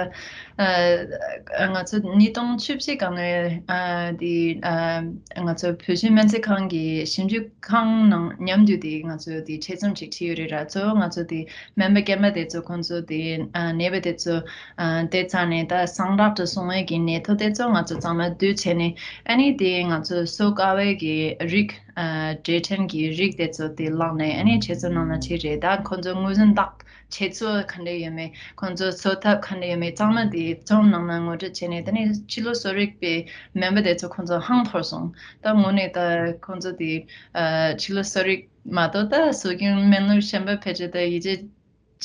ཨ་ང་ཚོ་ཉིས་སྟོང་བཅུ་བཞི་སྒང་ནས་ཨ་དེ་ཨ་ང་ཚོ་བོད་གཞུང་སྨན་རྩིས་ཁང་གི་ཞིབ་འཇུག་ཁང་ནང་མཉམ་དུ་དེ་ང་ཚོ་དེ་ཆེད་རྩོམ་ཅིག་བྲིས་ཡོད་རེད་ར། གཙོ་བོ་ང་ཚོ་དེ་སྨན་པ་རྒན་པ་དེ་ཚོ་ཁོང་ཚོ་དེ་ཨ་ནད་པ་དེ་ཚོ་ཨ་དེ་ཚ་ནས་ད་གསང་རག་ཏུ་སོང་བའི་གི་ནད་ཐོ་དེ་ཚོ་ང་ཚོ་ཚང་མ་བསྡུས་བྱས་ནས་ཨ་ནི་དེ་ང་ཚོ་གསོ་དཀའ་བའི་གི་རིགས་ ཨ་འབྲས་སྐྲན་གྱི་རིགས་དེ་ཚོ་དེ་བླངས་ནས་ཨ་ནི་ཁྱེད་ཚོ་ནང་ལ་ཁྲིད་རེད། ད་ཁོང་ཚོ་ངོས་འཛིན་བདག་ཁྱེད་ཚོ་ག་འདྲ་ཡོད་མེད། ཁོང་ཚོ་འཚོ་ཐབས་ག་འདྲ་ཡོད་མེད་ཚང་མ་དེ་ཚོམ་ནང་ན་ངོ་སྤྲོད་བྱས་ནས། དེ་ནས་ཕྱི་ལོགས་གསོ་རིག་པའི་མེམ་བར་དེ་ཚོ་ཁོང་ཚོ་ཧང་འཐོར་སོང་། ད་དངོས་གནས་ད་ཁོང་ཚོ་དེ་ཨ་ཕྱི་ལོགས་གསོ་རིག་མ་གཏོགས་ད་སྲོལ་རྒྱུན་སྨན་ལུགས་གཞན་པ་ཕལ་ཆེར་ད་ཡིད་ཆེས་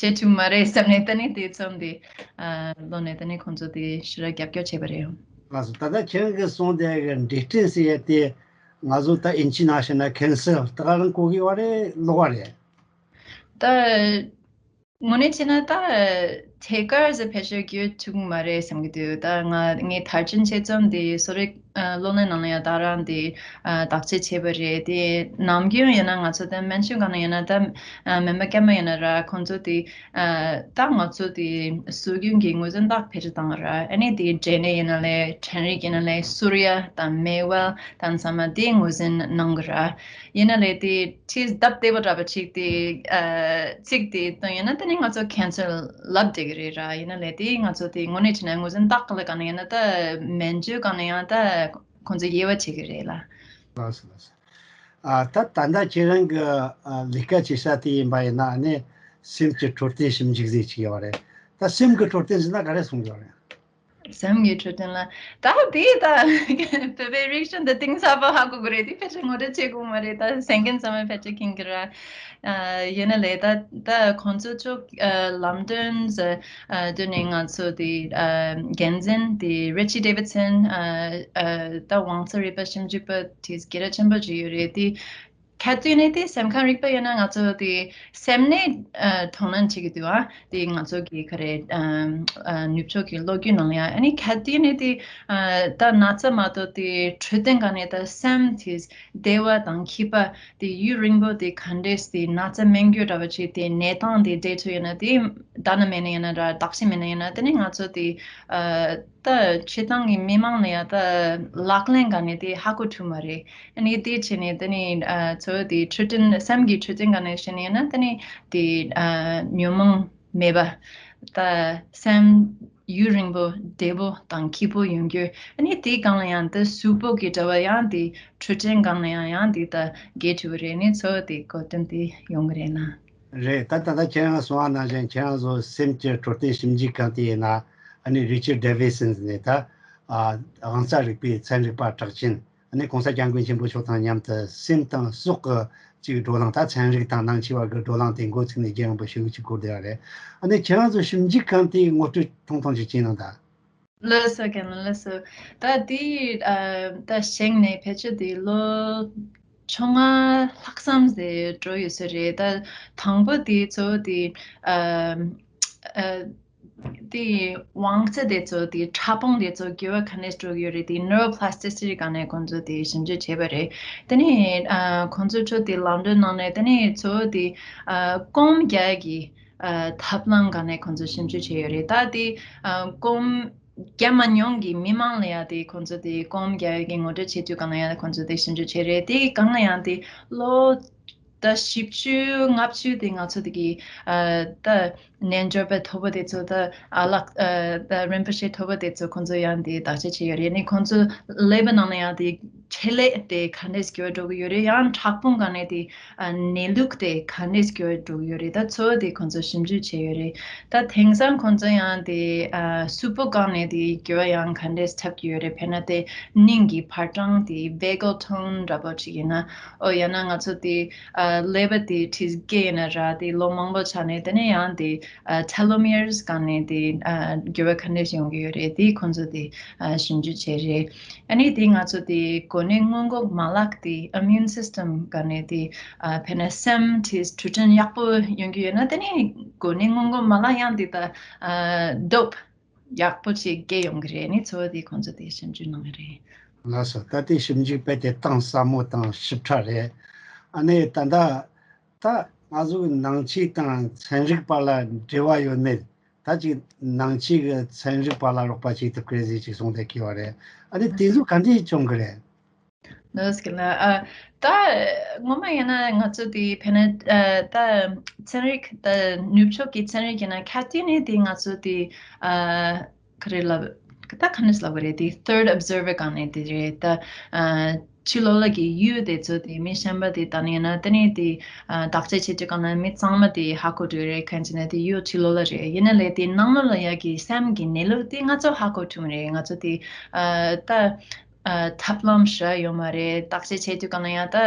བྱེད་ཐུབ་མ་རེད་བསམ་ནས། ད་ནི་དེ་ཚོམ་དེ་ཨ་ལོ་ནས་ད་ནི་ཁོང་ཚོ་དེ་ཞེ་དྲག་རྒྱབ་སྐྱོར་བྱས་པ་རེད། ལགས་སོ། ད་ལྟ་ཁྱེད་རང་གིས་གསུངས་དེ་གི་འབྲས་སྐྲན་ཟེར་ཡ་དེ་ང་ཚོ་ད་ཨིན་ཇི་ནང་བཤད་ན་ཁེན་སར་ད་ག་རང་གོ་གི་ཡོད་རེད། ལོག་པ་རེད། ད་དངོས་གནས་བྱས་ན་ད་ཐད་ཀར་ཟེར་ཕལ་ཆེར་གྱོད་ཐུག་མ་རེད་བསམ་གྱི་འདུག། ད་ང་ངས་མཐར་ཕྱིན་ཆེད་རྩོམ་དེ་གསོ་རིག་ཨ་སློབ་གླིང་ནང་ལ་ཡང་ད་རང་དེ་ཨ་བརྟག་དཔྱད་བྱས་པ་རེད། དེ་ནམ་རྒྱུན་ཡིན་ན་ང་ཚོ་ད་སྨན་བཅོས་སྒང་ནས་ཡིན་ན་ད་ཨ་སྨན་པ་སྐྱེས་མ་ཡིན་ན་ར་ཁོང་ཚོ་དེ་ཨ་ད་ང་ཚོ་དེ་སྲོལ་རྒྱུན་གྱི་ངོས་འཛིན་བདག་ཕལ་ཆེར་བཏང་ར། ཨ་ནི་དེ་འབྲས་ནད་ཡིན་ན་ལས་ཕྲན་རིགས་ཡིན་ན་ལས་སུར་ཡ་དང་མེ་ཝལ་དང་ཚང་མ་དེ་ངོས་འཛིན་གནང་གི་ར། ཡིན་ན་ལས་དེ་ཁྲིས་སྟབས་བདེ་པོ་འདྲ་པོ་ཅིག་དེ་ཨ་ཚིག་དེ་བཏོན་ཡིན་ན་དེ་ནི་ང་ཚོ་ཁེན་སར་ལབ་བསྡད་ཀྱི་རེད་ར། ཡིན་ན་ལས་དེ་ང་ཚོ་དེ་དངོས་གནས་བྱས་ན་ངོས་འཛིན་བདག་ག་ལ་ག་ནས་ཡིན་ན་ད་སྨན་བཅོས་སྒང་ནས་ཡང་ད་ཁོང་ཚོ་དབྱེ་བ་ཕྱེ་གི་རེད་ལ། ལགས་སོ་ལགས་སོ། ཨ་ད་ད་ལྟ་ཁྱེད་རང་གི་ཨ་ལས་ཀ་བྱེད་ས་དེ་ཡིན་པ་ཡིན་ན་ཨ་ནི་སེམས་ཀྱི་འཕྲོད་བསྟེན་ཞིབ་འཇུག་ཟེར་ཅིག་ཡོད་རེད། ད་སེམས་ཀྱི་འཕྲོད་བསྟེན་ཟེར་ན་ག་རེ་གསུང་གི་ཡོད་རེད། སེམས་ཀྱི་འཕྲོད་བསྟེན་ལ་ད་དེ་ད་བོད་པའི་རིག་གཞུང་འདི་གཏིང་ཟབ་པོ་ཧ་གོ་གི་རེད། དེ་ཕལ་ཆེར་ངོ་སྤྲོད་བྱེད་དགོས་མ་རེད། ད་གསན་མཁན་ཚང་མས་ཕལ་ཆེར་མཁྱེན་གི་ར། ཨ་ཡིན་ན་ལས་ད་ད་ཁོང་ཚོ་ཚོ་ཨ་ལམ་སྟོན་ཟེར་ཨ་དེ་ནས་ང་ཚོ་དེ་ཨ་འགན་འཛིན་དེ་Richie Davidson ཨ་ཨ་ད་དབང་རྩ་རིག་པ་ཞིབ་འཇུག་པ་དེ་སྐད་གྲགས་ཆེན་པོ་ཅིག་ཡོད་རེད། དེ་གལ་ཏེ་ནས་དེ་སེམས་ཁམས་རིག་པ་ཡིན་ན་ང་ཚོ་དེ་སེམས་ནད་ཨ་དོ་སྣང་བྱེད་ཀྱི་འདུག་ཨ། དེ་ང་ཚོ་གི་ག་རེ་ཨ་ཨ་ནུབ་ཕྱོགས་ཀྱི་ལོ་རྒྱུས་ནང་ལ་ཡང་ཨ་ནི་གལ་ཏེ་ནས་དེ་ཨ་ད་ན་ཚ་མ་གཏོགས་དེ་འཕྲོད་བསྟེན་སྒང་ནས་ད་སེམས་དེ་བདེ་བ་དང་སྐྱིད་པ་དེ་ཡུན་རིང་པོ་དེ་ག་འདྲས་དེ་ན་ཚ་སྨན་བཅོས་འདྲ་བ་བྱས་དེ་གནས་སྟངས་དེ་བསྡད་ཐུབ་ཡོད་ན། དེ་ད་ན་མེད་ན་ཡིན་ན་ར་བརྟག་ཞིབ་མེད་ན་ཡིན་ན་དེ་ནི་ང་ཚོ་དེ་ཨ་ད་སྤྱིར་བཏང་གི་མི་མང་ལ་ཡང་ད་ལག་ལེན་སྒང་ནས་དེ་ཧ་གོ་ཐུབ་མ་རེད། ཨ་ནི་དེ་བྱས་ནས་དེ་ནི་ཨ་ཚོ་དེ་འཕྲོད་བསྟེན་སེམས་ཀྱི་འཕྲོད་བསྟེན་སྒང་ནས་བཤད་ན་ཡིན་ན་དེ་ནི་དེ་ཨ་ཉོན་མོངས་མེད་པ་ད་སེམས་ཡུན་རིང་པོ་བདེ་པོ་དང་སྐྱིད་པོ་ཡོང་རྒྱུ། ཨ་ནི་དེའི་སྒང་ལ་ཡང་དེ་གཟུགས་པོ་གི་འདྲ་བ་ཡང་དེ་འཕྲོད་བསྟེན་སྒང་ལ་ཡང་ཡང་དེ་ད་དགེ་ཐུབ་རེད། ནི་ཚོ་དེ་གོ་དོན་དེ་ཡོང་གི་རེད་ན། རེད། ད་ད་ལྟ་ཁྱེད་རང་གསུངས་པ་ནང་བཞིན་ཁྱེད་རང་ཚོ་སེམས་ཀྱི་འཕྲོད་བསྟེན་ཞིབ་འཇུག་ཁང་དེ་ཡིན་ན་ཨ་ནི་Richie Davidson ནས་ད་ཨ་དབང་རྩ་རིག་པའི་ཚན་རིག་པ་གྲགས་ཅན་ཨ་ནི་གོང་ས་སྐྱབས་མགོན་ཆེན་པོ་མཆོག་དང་མཉམ་དུ་སེམས་དང་སྲོག་གི་ཅིག་བགྲོ་གླེང་། ད་ཚན་རིག་དང་ནང་ཆེ་བ་གི་བགྲོ་གླེང་དེ་འགོ་ཚུགས་ནས་རྒྱུན་རིང་པོ་ཞིག་ཅིག་འགོར་བསྡད་ཡོད་རེད། ཨ་ནི་ཁྱེད་རང་ཚོ་ཞིབ་འཇུག་ཁང་དེའི་ངོ་སྤྲོད་ཐུང་ཐུང་ཅིག་བྱས་གནང་དང་། ལགས་སོ། རྒན་ལགས་སོ། ད་དེ་ཨ་ད་བཞེངས་ནས་ཕལ་ཆེར་དེ་ལོ་བཅོ་ལྔ་ལྷག་ཙམ་དེ་འགྲོ་ཡོད་ས་རེད། ད་དང་པོ་དེ་ཚོ་དེ་ཨ་ཨ་དེ་དབང་རྩ་དེ་ཚོ་དེ་ཕྲ་ཕུང་དེ་ཚོ་འགྱུར་བ་ག་ནས་འགྲོ་གི་ཡོད་རེད། དེ་Neuroplasticity་སྒང་ནས་ཁོང་ཚོ་དེ་ཞིབ་འཇུག་བྱས་པ་རེད། དེ་ནས་ཨ་ཁོང་ཚོ་ཚོ་དེ་ལམ་སྟོན་གནང་ནས་དེ་ནས་ཚོ་དེ་ཨ་སྐོམ་རྒྱག་གི་ཨ་ཐབས་ལམ་སྒང་ནས་ཁོང་ཚོ་ཞིབ་འཇུག་བྱས་ཡོད་རེད། ད་དེ་ཨ་སྐོམ་རྒྱག་མ་མྱོང་གི་མི་མང་ལ་ཡང་དེ་ཁོང་ཚོ་དེ་སྐོམ་རྒྱག་ཡ་གི་ངོ་སྤྲོད་བྱེད་དུས་སྒང་ལ་ཡང་ཁོང་ཚོ་དེ་ཞིབ་འཇུག་བྱས་རེད། དེ་སྒང་ལ་ཡང་དེ་ལོ་ད་བཞི་བཅུ་ལྔ་བཅུ་དེ་ང་ཚོ་དེ་གི་ཨ་ད་རྣལ་འབྱོར་པ་མཐོ་པོ་དེ་ཚོ་ད་ཨ་ལགས་ཨ་ད་རིན་པོ་ཆེ་མཐོ་པོ་དེ་ཚོ་ཁོང་ཚོ་ཡང་དེ་བརྟག་དཔྱད་བྱས་ཡོད་རེད། ནི་ཁོང་ཚོ་ཀླད་པ་ནང་ལ་ཡང་དེ་ཆེད་ལས་དེ་ག་འདྲས་འགྱུར་བ་འགྲོ་གི་ཡོད་རེད། ཡང་ཕྲ་ཕུང་སྒང་ནས་དེ་ཨ་གནས་ལུགས་དེ་ག་འདྲས་འགྱུར་བ་འགྲོ་གི་ཡོད་རེད། ད་ཚོ་དེ་ཁོང་ཚོ་ཞིབ་འཇུག་བྱས་ཡོད་རེད། ད་དེང་སང་ཁོང་ཚོ་ཡང་དེ་ཨ་གཟུགས་པོ་སྒང་ནས་དེ་འགྱུར་བ་ཡང་ག་འདྲས་ཐེབས་ཀྱི་ཡོད་རེད། དཔེར་ན་དེ་སྙིང་གི་འཕར་གྲངས་དེ་vagal tone འདྲ་པོ་ཅིག་ཡིན་ན། ཨོ་ཡང་ན་ང་ཚོ་དེ་ཨ་ཀླད་པ་དེ་ཁྲི་བརྒྱད་ཡིན་ན་ར་དེ་ལོ་མང་པོ་ཆགས་ནས་དེ་ནས་ཡང་དེ་ཨ་telomeres སྒང་ནས་དེ་ཨ་འགྱུར་བ་ག་འདྲས་ཡོང་གི་ཡོད་རེད། དེ་ཁོང་ཚོ་དེ་ཨ་ཞིབ་འཇུག་བྱས་རེད། ཨ་ནི་དེ་ང་ཚོ་དེ་གོ་གནས་སྔོན་འགོག་མ་ལག་དེ་immune system སྒང་ནས་དེ་ཨ་དཔེར་ན་སེམས་དེ་འཕྲོད་བསྟེན་ཡག་པོ་ཡོང་གི་ཡོད་ན་དེ་ནི་གོ་གནས་སྔོན་འགོག་མ་ལག་ཡང་དེ་ད་ཨ་སྟོབས་ཡག་པོ་ཅིག་སྐྱེ་ཡོང་གི་རེད། ནི་ཚོ་དེ་ཁོང་ཚོ་དེ་ཞིབ་འཇུག་གནང་གི་རེད། ལགས་སོ། ད་དེ་ཞིབ་འཇུག་དཔེ་དེ་གཏིང་ཟབ་མོ་དང་ཞིབ་ཕྲ་རེད། ཨ་ནི་ད་ལྟ་ད་ང་ཚོ་ནང་ཆོས་དང་ཚན་རིག་པ་ལ་འབྲེལ་བ་ཡོད་མེད། ད་ཅིག་ནང་ཆོས་ཀྱི་ཚན་རིག་པ་ལ་རོགས་པ་བྱེད་ཐུབ་ཀྱི་རེད་ཟེར་ཅིག་གསུངས་བསྡད་ཀྱི་ཡོད་རེད། ཨ་ནི་དེ་ཚོ་ག་འདྲས་བྱུང་གི་རེད། ལགས་སོ། ཨ་ད་ངོ་མ་ཡིན་ན་ང་ཚོ་དེ་དཔེར་ན་ཨ་ད་ཚན་རིག་ད་ནུབ་ཕྱོགས་ཀྱི་ཚན་རིག་ཡིན་ན་གལ་ཏེ་ནས་དེ་ང་ཚོ་དེ་ཨ་ག་རེ་ལབ། ད་ག་ནས་ལབ་དགོས་རེད། དེ་Third Observer་སྒང་ནས་དེ་རེད། ད་ཨ་ཕྱི་ལོགས་ལ་གི་ཡུལ་དེ་ཚོ་དེ་མི་གཞན་པ་དེ་ལྟ་ནས་ཡིན་ན་དེ་ནས་དེ་ཨ་བརྟག་དཔྱད་བྱེད་དུས་སྒང་ལ་མི་ཚང་མ་དེ་ཧ་གོ་འགྲོ་རེད། གང་ཅི་ན་དེ་ཡུལ་ཕྱི་ལོགས་ལ་རེད། ཡིན་ན་ལས་དེ་ནང་ལོགས་ལ་ཡ་གི་སེམས་ཀྱི་གནས་ལུགས་དེ་ང་ཚོ་ཧ་གོ་ཐུབ་རེད། ང་ཚོ་དེ་ཨ་ད་ཨ་ཐབས་ལམ་ཞིག་ཡོད་མ་རེད། བརྟག་དཔྱད་བྱེད་དུས་སྒང་ལ་ཡང་ད་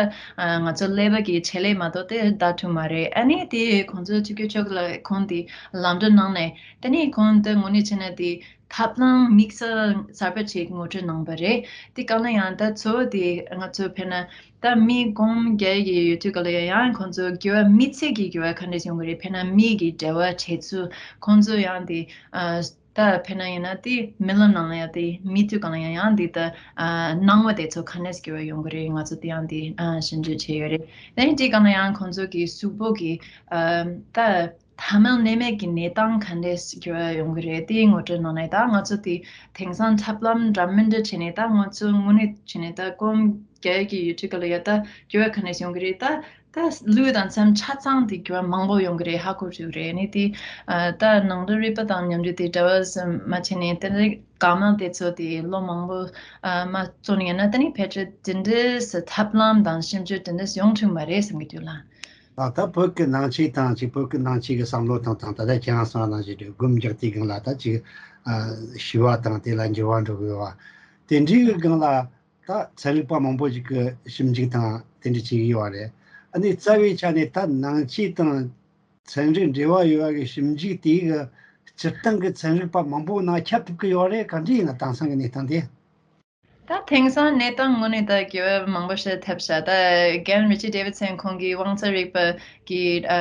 ཨ་ང་ཚོ་ཀླད་པ་གི་བྱེད་ལས་མ་གཏོགས་དེ་ལྟ་ཐུབ་མ་རེད། ཨ་ནི་དེ་ཁོང་ཚོ་ཆུ་སྐྱོ་ཆོག་ལ་ཁོང་དེ་ལམ་འགྲོ་གནང་ནས་དེ་ནས་ཁོང་དེ་དངོས་གནས་བྱས་ན་དེ་ཐབས་ལམ་དམིགས་བསལ་གསར་པ་ཅིག་ངོ་སྤྲོད་གནང་པ་རེད། དེ་གང་ལ་ཡང་ད་གཙོ་བོ་དེ་ང་ཚོ་དཔེར་ན་ད་མི་སྒོམ་རྒྱག་གི་ཡོད་དུས་ག་ལ་ཡང་ཡང་ཁོང་ཚོ་འགྱུར་བ་མི་ཚེ་གི་འགྱུར་བ་ག་འདྲས་ཡོང་གི་རེད། དཔེར་ན་མི་གི་འབྲེལ་བ་བྱེད་ཚུལ་ཁོང་ཚོ་ཡང་དེ་ཨ་ད་དཔེར་ན་ཡིན་ན་དེ་རྨི་ལམ་ནང་ལ་ཡང་དེ་རྨི་དུས་གང་ལ་ཡང་ཡང་དེ་ད་ཨ་སྣང་བ་དེ་ཚོ་ག་འདྲས་འགྱུར་བ་ཡོང་གི་རེད། ང་ཚོ་དེ་ཡང་དེ་ཨ་ཞིབ་འཇུག་བྱས་ཡོད་རེད། དེ་ནས་དེ་གང་ལ་ཡང་ཁོང་ཚོ་གི་གཟུགས་པོ་གི་ཨ་ད། ཐ་མལ་གནས་མེད་ཀྱི་གནས་སྟངས་ག་འདྲས་འགྱུར་བ་ཡོང་གི་རེད། དེའི་ངོ་སྤྲོད་གནང་ནས་ད་ང་ཚོ་དེ་དེང་སང་ཐབས་ལམ་འདྲ་མི་འདྲ་བྱས་ནས་ད་ང་ཚོ་དངོས་གནས་བྱས་ནས་ད་སྒོམ་རྒྱག་གི་ཡོད་དུས་ག་ལ་ཡ་ད་འགྱུར་བ་ག་འདྲས་ཡོང་གི་རེད། ད་ད་ལུས་དང་སེམས་ཆ་ཚང་དེ་འགྱུར་བ་མང་པོ་ཡོང་གི་རེད། ཧ་གོ་ཐུབ་རེད། ནི་དེ་ད་ནང་དོན་རིག་པ་དང་མཉམ་འབྲེལ་དེ་འདྲ་བ་ཙམ་མ་བྱས་ནས་དེ་འདྲའི་དཀའ་ངལ་དེ་ཚོ་དེ་ལོ་མང་པོ་མ་བཙོན་ཡིན་ན་ད་ནི་ཕལ་ཆེར་དེ་འདྲས་ཐབས་ལམ་དང་ཞིབ་འཇུག་དེ་འདྲས་ཡོང་ཐུབ་མ་རེད་བསམ་གྱི་འདུག་ལ། ད་ལྟ་བོད་ཀྱི་ནང་ཆོས་དང་ཅིག་བོད་ཀྱི་ནང་ཆོས་ཀྱི་བསམ་བློ་དང་དང་ད་ལྟ་ཁྱེད་རང་གསུངས་པ་ནང་བཞིན་རེད། སྒོམ་རྒྱག་དུས་སྒང་ལ་ད་ཅིག་ཨ་ཞི་བ་དང་དེ་ལ་འགྱུར་བ་འགྲོ་གི་ཡོད་པ། དེ་འདྲའི་གི་སྒང་ལ་ད་ཚན་རིག་པ་མང་པོ་ཞིག་གི་ཞིབ་འཇུག་དང་དེ་འདྲ་བྱེད་ཀྱི་ཡོད་པ་རེད། ཨ་ནི་རྩ་བའི་ཆ་ནས་ད་ནང་ཆོས་དང་ཚན་རིག་འབྲེལ་བ་ཡོད་པ་གི་ཞིབ་འཇུག་དེ་གི་སྤྱིར་བཏང་གི་ཚན་རིག་པ་མང་པོ་ནང་ཁྱབ་ཐུབ་ཀྱི་ཡོད་རེད། ག་འདྲ་ཡིན་ན་དེང་སང་གི་གནས་སྟངས་དེ། ད་དེང་སང་གནས་སྟངས་ངོས་ནས་ད་འགྱུར་བ་མང་པོ་ཞིག་ཐེབས་ཤག་ད་རྒན་Richard Davidson་ཁོང་གིས་དབང་རྩ་རིག་པ་གི་ཨ་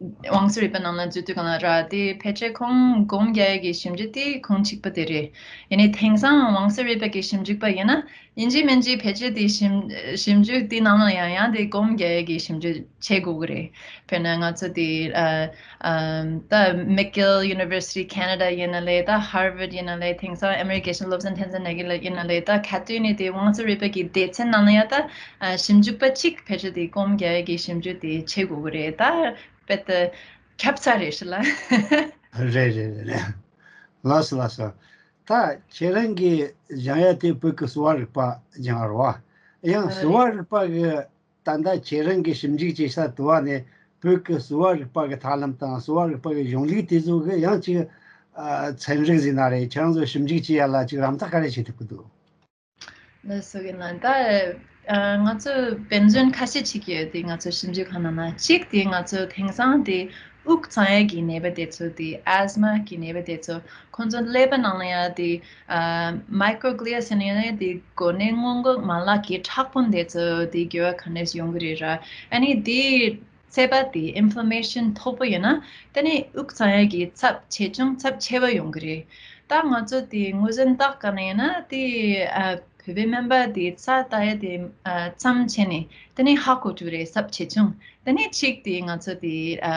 དབང་རྩ་རིག་པ་ནང་ལ་འཛུལ་དུས་སྒང་ལ་ར་དེ་ཕལ་ཆེར་ཁོང་སྒོམ་རྒྱག་ཡས་ཀྱི་ཞིབ་འཇུག་དེ་ཁོང་གཅིག་པ་དེ་རེད། ཡིན་ནའི་དེང་སང་དབང་རྩ་རིག་པ་གི་ཞིབ་འཇུག་པ་ཡིན་ན་ཡིན་གཅིག་མིན་གཅིག་ཕལ་ཆེར་དེ་ཞིབ་ཞིབ་འཇུག་དེ་ནང་ལ་ཡང་ཡང་དེ་སྒོམ་རྒྱག་ཡས་ཀྱི་ཞིབ་འཇུག་བྱེད་དགོས་ཀྱི་རེད། དཔེར་ན་ང་ཚོ་དེ་ཨ་ཨམ་ད་McGill University Canada་ཡིན་ན་ལས། ད་Harvard་ཡིན་ན་ལས། དེང་སང་ཨ་མེ་རི་ཀའི་སློབ་ཚན་ཐོན་ཚན་ནང་གི་ལ་ཡིན་ན་ལས། ད་ག་དུས་ནས་དེ་དབང་རྩ་རིག་པ་གི་སྡེ་ཚན་ནང་ལ་ཡ་ད་ཨ་ཞིབ་འཇུག་པ་གཅིག་ཕལ་ཆེར་དེ་སྒོམ་རྒྱག་ཡས་ཀྱི་ཞིབ་འཇུག་དེ་བྱེད་དགོས་ཀྱི་རེད། ད་དཔེ་ད་ཁྱབ་ཚར་རེད་ཤི་ལ། རེད་རེད་རེད་རེད། ལགས་སོ་ལགས་སོ། ད་ཁྱེད་རང་གིས་སྦྱང་ཡ་དེ་བོད་ཀྱི་གསོ་བ་རིག་པ་སྦྱང་བ་རེད་བ། ཡང་གསོ་བ་རིག་པ་གི་ད་ལྟ་ཁྱེད་རང་གིས་ཞིབ་འཇུག་བྱེད་ས་དུ་བ་ནས་བོད་ཀྱི་གསོ་བ་རིག་པ་གི་ཐབས་ལམ་དང་གསོ་བ་རིག་པ་གི་གཞུང་ལུགས་དེ་ཚོ་གི་ཡང་ཅིག་ཨ་ཚན་རིག་ཟེར་ན་རེད། ཁྱེད་རང་ཚོ་ཞིབ་འཇུག་བྱེད་ཡ་ལ་ཅིག་རམ་འདེགས་ག་རེ་བྱེད་ཐུབ་ཀྱི་འདུག་ལགས་སོ་གི་ན་ད་ཨ་ང་ཚོ་དཔེ་མཚོན་ཁ་ཤས་ཅིག་ཡོད་དེ། ང་ཚོ་ཞིབ་འཇུག་ཁང་ནང་ན་གཅིག་དེ་ང་ཚོ་དེང་སང་དེ་དབུགས་གཙང་ཡ་གི་ནད་པ་དེ་ཚོ་དེ་ཨེ་སི་མ་གི་ནད་པ་དེ་ཚོ་ཁོང་ཚོ་ཀླད་པ་ནང་ལ་ཡ་དེ་ཨ་མའི་ཀྲོ་གྷི་ལི་ཡ་ཟེར་ནས་ཡོད་ན་དེ་གོ་གནས་སྔོན་འགོག་མ་ལག་གི་ཕྲག་དཔོན་དེ་ཚོ་དེ་འགྱུར་བ་ག་འདྲས་ཡོང་གི་རེད་ར། ཨ་ནི་དེ་ཚད་པ་དེ་ཨིན་ཕི་ལ་མེ་ཤན་མཐོ་པོ་ཡོད་ན་དེ་ནི་དབུགས་གཙང་ཡ་གི་ཚབས་ཆེ་ཆུང་ཚབས་ཆེ་བ་ཡོང་གི་རེད། ད་ང་ཚོ་དེ་ངོས་འཛིན་བརྟག་ག་ནས་ཡིན་ན་དེ་ཨ་བོད་པའི་སྨན་པ་དེ་རྩ་ལྟ་ཡ་དེ་ཨ་ཙམ་བྱས་ནས་དེ་ནི་ཧ་གོ་ཐུབ་རེད། ཚབས་ཆེ་ཆུང་། དེ་ནས་གཅིག་དེ་ང་ཚོ་དེ་ཨ་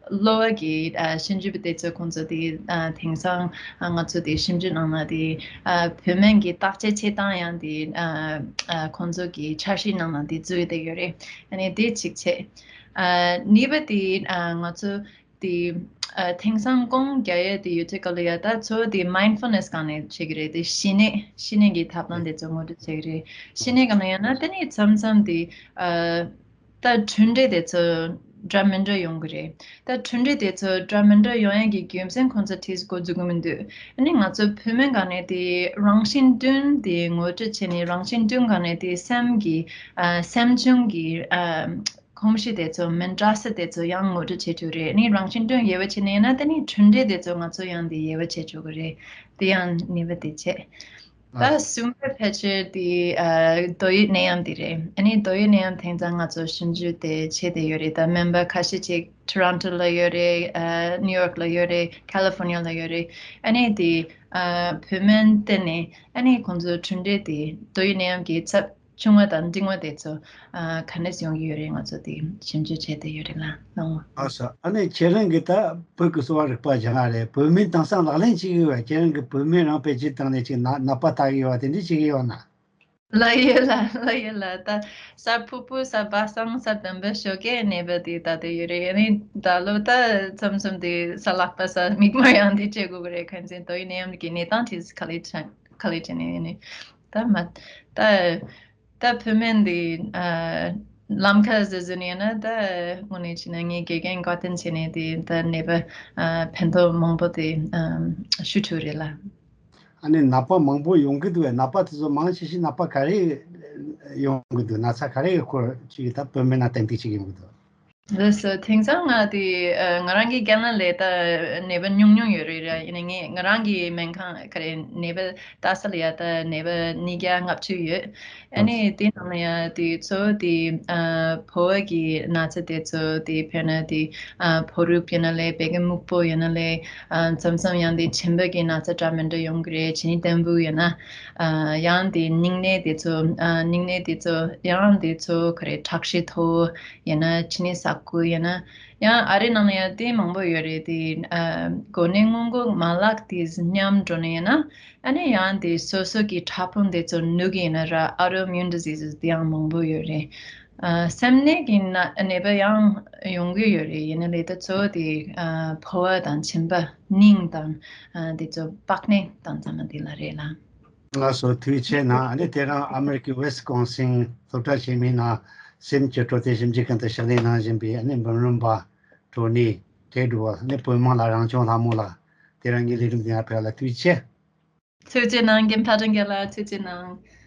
གློ་བ་གི་ཨ་ཞིབ་འཇུག་པ་དེ་ཚོ་ཁོང་ཚོ་དེ་ཨ་དེང་སང་ཨ་ང་ཚོ་དེ་ཞིབ་འཇུག་ནང་ན་དེ་ཨ་བོད་སྨན་གྱི་བརྟག་དཔྱད་བྱེད་སྟངས་ཡང་དེ་ཨ་ཨ་ཁོང་ཚོ་གི་འཆར་གཞི་ནང་ན་དེ་འཛུལ་བསྡད་ཡོད་རེད། ཨ་ནི་དེ་གཅིག་བྱས། ཨ་གཉིས་པ་དེ་ཨ་ང་ཚོ་དེ་ཨ་དེང་སང་སྒོམ་རྒྱག་ཡས་དེ་ཡོད་ཚད་ག་ལ་ཡ་ད་ཚོ་དེ་མའིན་ཌ་ཕུལ་ནེ་སི་སྒང་ནས་བྱེད་ཀྱི་རེད། དེ་ཞི་གནས་ཞི་གནས་ཀྱི་ཐབས་ལམ་དེ་ཚོ་ངོ་སྤྲོད་བྱེད་ཀྱི་རེད། ཞི་གནས་སྒང་ནས་ཡང་ན་དེ་ནི་མཚམས་མཚམས་དེ་ཨ་ད་གྲུབ་འབྲས་དེ་ཚོ་འདྲ་མི་འདྲ་ཡོང་གི་རེད། ད་གྲུབ་འབྲས་དེ་ཚོ་འདྲ་མི་འདྲ་ཡོང་ཡས་ཀྱི་རྒྱུ་མཚན་ཁོང་ཚོ་དེས་འགོ་འཛུགས་ཀྱི་མི་འདུག་ཨ་ནི་ང་ཚོ་བོད་སྨན་སྒང་ནས་དེ་རང་བཞིན་བདུན་དེ་ངོ་སྤྲོད་བྱས་ནས་རང་བཞིན་བདུན་སྒང་ནས་དེ་སེམས་ཀྱི་ཨ་སེམས་བྱུང་གི་ཨ་གོམས་གཤིས་དེ་ཚོ་མི་འདྲ་ས་དེ་ཚོ་ཡང་ངོ་སྤྲོད་བྱེད་ཐུབ་རེད། ཨ་ནི་རང་བཞིན་བདུན་དབྱེ་བ་ཕྱེ་ནས་ཡིན་ན་དེ་ནི་གྲུབ་འབྲས་དེ་ཚོ་ང་ཚོ་ཡང་དེ་དབྱེ་བ་ཕྱེ་ཆོག་གི་རེད། དེ་ཡང་ནུས་པ་དེ་བྱས། ད་གསུམ་པ་ཕལ་ཆེར་དེ་ཨ་རྡོ་ཡི་ནད་ཡམས་དེ་རེད། ཨ་ནི་རྡོ་ཡི་ནད་ཡམས་དེང་སང་ང་ཚོ་ཞིབ་འཇུག་དེ་བྱས་བསྡད་ཡོད་རེད། ད་སྨན་པ་ཁ་ཤས་ཅིག་ཊོ་རོན་ཊོ་ལ་ཡོད་རེད། ཨ་ནིའུ་ཡོག་ལ་ཡོད་རེད། ཁ་ལི་ཧྥོར་ནི་ཡ་ལ་ཡོད་རེད། ཨ་ནི་དེ་ཨ་བོད་སྨན་བསྟེན་ནས་ཨ་ནི་ཁོང་ཚོ་གྲུབ་འབྲས་དེ་རྡོ་ཡི་ནད་ཡམས་ཀྱི་ཚབས་ཆུང་བ་དང་འབྲིང་བ་དེ་ཚོ་ཨ་ག་འདྲས་ཡོང་གི་ཡོད་རེད། ང་ཚོ་དེ་ཞིབ་འཇུག་བྱས་བསྡད་ཡོད་རེད་ལ་ལོ། ཨ་ས། ཨ་ནི་ཁྱེད་རང་གིས་ད་བོད་ཀྱི་གསོ་བ་རིག་པ་སྦྱང་ཡ་རེད། བོད་སྨན་དེང་སང་ལག་ལེན་བྱེད་ཀྱི་ཡོད་པས། ཁྱེད་རང་གིས་བོད་སྨན་རང་དཔེ་ཇི་བཏང་ནས་ཅིག་ན་ནད་པ་ལྟ་གི་ཡོད་པ་དེ་འདྲས་བྱེད་ཀྱི་ཡོད་ན། ལ་ཡོད་ལ་ལ་ཡོད་ལ། ད་གཟའ་ཕུར་བུ་གཟའ་པ་སངས་གཟའ་སྤེན་པ་ཞོགས་ཀས་ནད་པ་དེ་ད་དེ་ཡོད་རེད། ཡིན་ནའི་ད་ལོ་ད་མཚམས་མཚམས་དེ་གཟའ་ལྷག་པ་གཟའ་མིག་དམར་ཡང་དེ་བྱེད་དགོས་ཀྱི་རེད། ཁ་འཛིན་ཏོ་ཡིན་ནའི་ཡང་གི་གནས་སྟངས་དེ་ག་ལེ་ཆ་ག་ལེ་བྱས་ནས་ཡིན་ནའི་ད་མ་ད་ད་བུད་མེད་འདི་ལམ་ཁ་ཟེར་ཟེར་ནས་ཡིན་ན་ད་དངོས་གནས་བྱས་ན་ངའི་དགེ་རྒན་བཀའ་བསྟན་བྱས་ནས་དེ་ད་ནད་པ་ཕན་ཐོགས་མང་པོ་དེ་ཞུ་ཐུབ་རེད་ལ། ཨ་ནི་ནད་པ་མང་པོ་ཡོང་གི་འདུག་བས། ནད་པ་དེ་ཚོ་མང་ཆེ་ཤོས་ནད་པ་ག་རེ་ཡོང་གི་འདུག་ན་ཚ་ག་རེ་ཡོད་སྐོར་ཅིག་ད་བུད་མེད་ན་ཏན་ཏིག་ཅིག་ཡོང་གི་འདུག་ལགས་སོ། དེང་སང་ང་དེ་ང་རང་གི་རྒན་ལགས་ལས་ད་ནད་པ་ཉུང་ཉུང་ཡོད་རེད་ར། ཡིན་ནའི་ངས་ང་རང་གི་སྨན་ཁང་ག་རེ་ནད་པ་ལྟ་ས་ལ་ཡ་ད་ནད་པ་ཉིས་བརྒྱ་ལྔ་བཅུ་ཡོད། ཨ་ནི་དེ་ནང་ལ་ཡ་དེ་ཚོ་དེ་ཕོ་བ་གི་ན་ཚ་དེ་ཚོ་དེ་དཔེར་ན་དེ་ཕོ་རུག་ཡིན་ན་ལས་བད་ཀན་སྨུག་པོ་ཡིན་ན་ལས་མཚམས་མཚམས་ཡང་དེ་མཆིན་པ་གི་ན་ཚ་འདྲ་མི་འདྲ་ཡོང་གི་རེད། ཇེ་ནི་ཏན་བུ་ཡིན་ན་ཡང་དེ་སྙིང་ནད་དེ་ཚོ་སྙིང་ནད་དེ་ཚོ་ཡང་དེ་ཚོ་ག་རེ་ཁྲག་ཤེད་མཐོ་བོ་ཡིན་ན་ཇེ་ནི་ས་ཁུ་ཡིན་ན་ཡང་ཨ་རི་ནང་ལ་ཡང་དེ་མང་པོ་ཡོད་རེད། དེ་གོ་གནས་སྔོན་འགོག་མ་ལག་དེ་ཉམས་འགྲོ་ནས་ཡིན་ན་ཨ་ནི་ཡང་དེ་སོ་སོ་གི་ཕྲ་ཕུང་དེ་ཚོ་ནུབ་ཀྱི་ཡིན་ན་ར་autoimmune diseases དེ་ཡང་མང་པོ་ཡོད་རེད། སེམས་ནད་ཀྱི་ན་ནད་པ་ཡང་ཡོང་གི་ཡོད་རེད། ཡིན་ན་ལས་ད་གཙོ་བོ་དེ་ཕོ་བ་དང་མཆིན་པ་སྙིང་དང་དེ་ཚོ་པགས་ནད་དང་ཚང་མ་དེ་ལ་རེད་ལ། ལགས་སོ། ཐུགས་རྗེ་ཆེ་གནང་། ཨ་ནི་དེ་རིང་ཨ་མེ་རི་ཀའི་ཝེ་སི་ཀོན་སིན་སློབ་གྲྭ་ཆེན་མོའི་ནང་སེམས་ཀྱི་སྤྲོ་སྟེ་ཞིབ་འཇུག་ཁང་དུ་ཕྱག་ལས་གནང་བཞིན་པའི་ཨ་ནི་འབུམ་རམས་པ་ཀྲོ་ནི་ཏྲེ་ཌུ་བ་ཨ་ནི་བོད་དམངས་ལ་རང་སྐྱོང་ལྷ་མོ་ལགས་དེ་རིང་གི་ལས་རིམ་འདི་ནང་ཕེབས་ལ་ཐུགས་རྗེ་ཆེ། ཐུགས་རྗེ་གནང་། རྒན་ཕ་ཊན་རྒན་ལགས་ཐུགས་རྗེ་གནང་།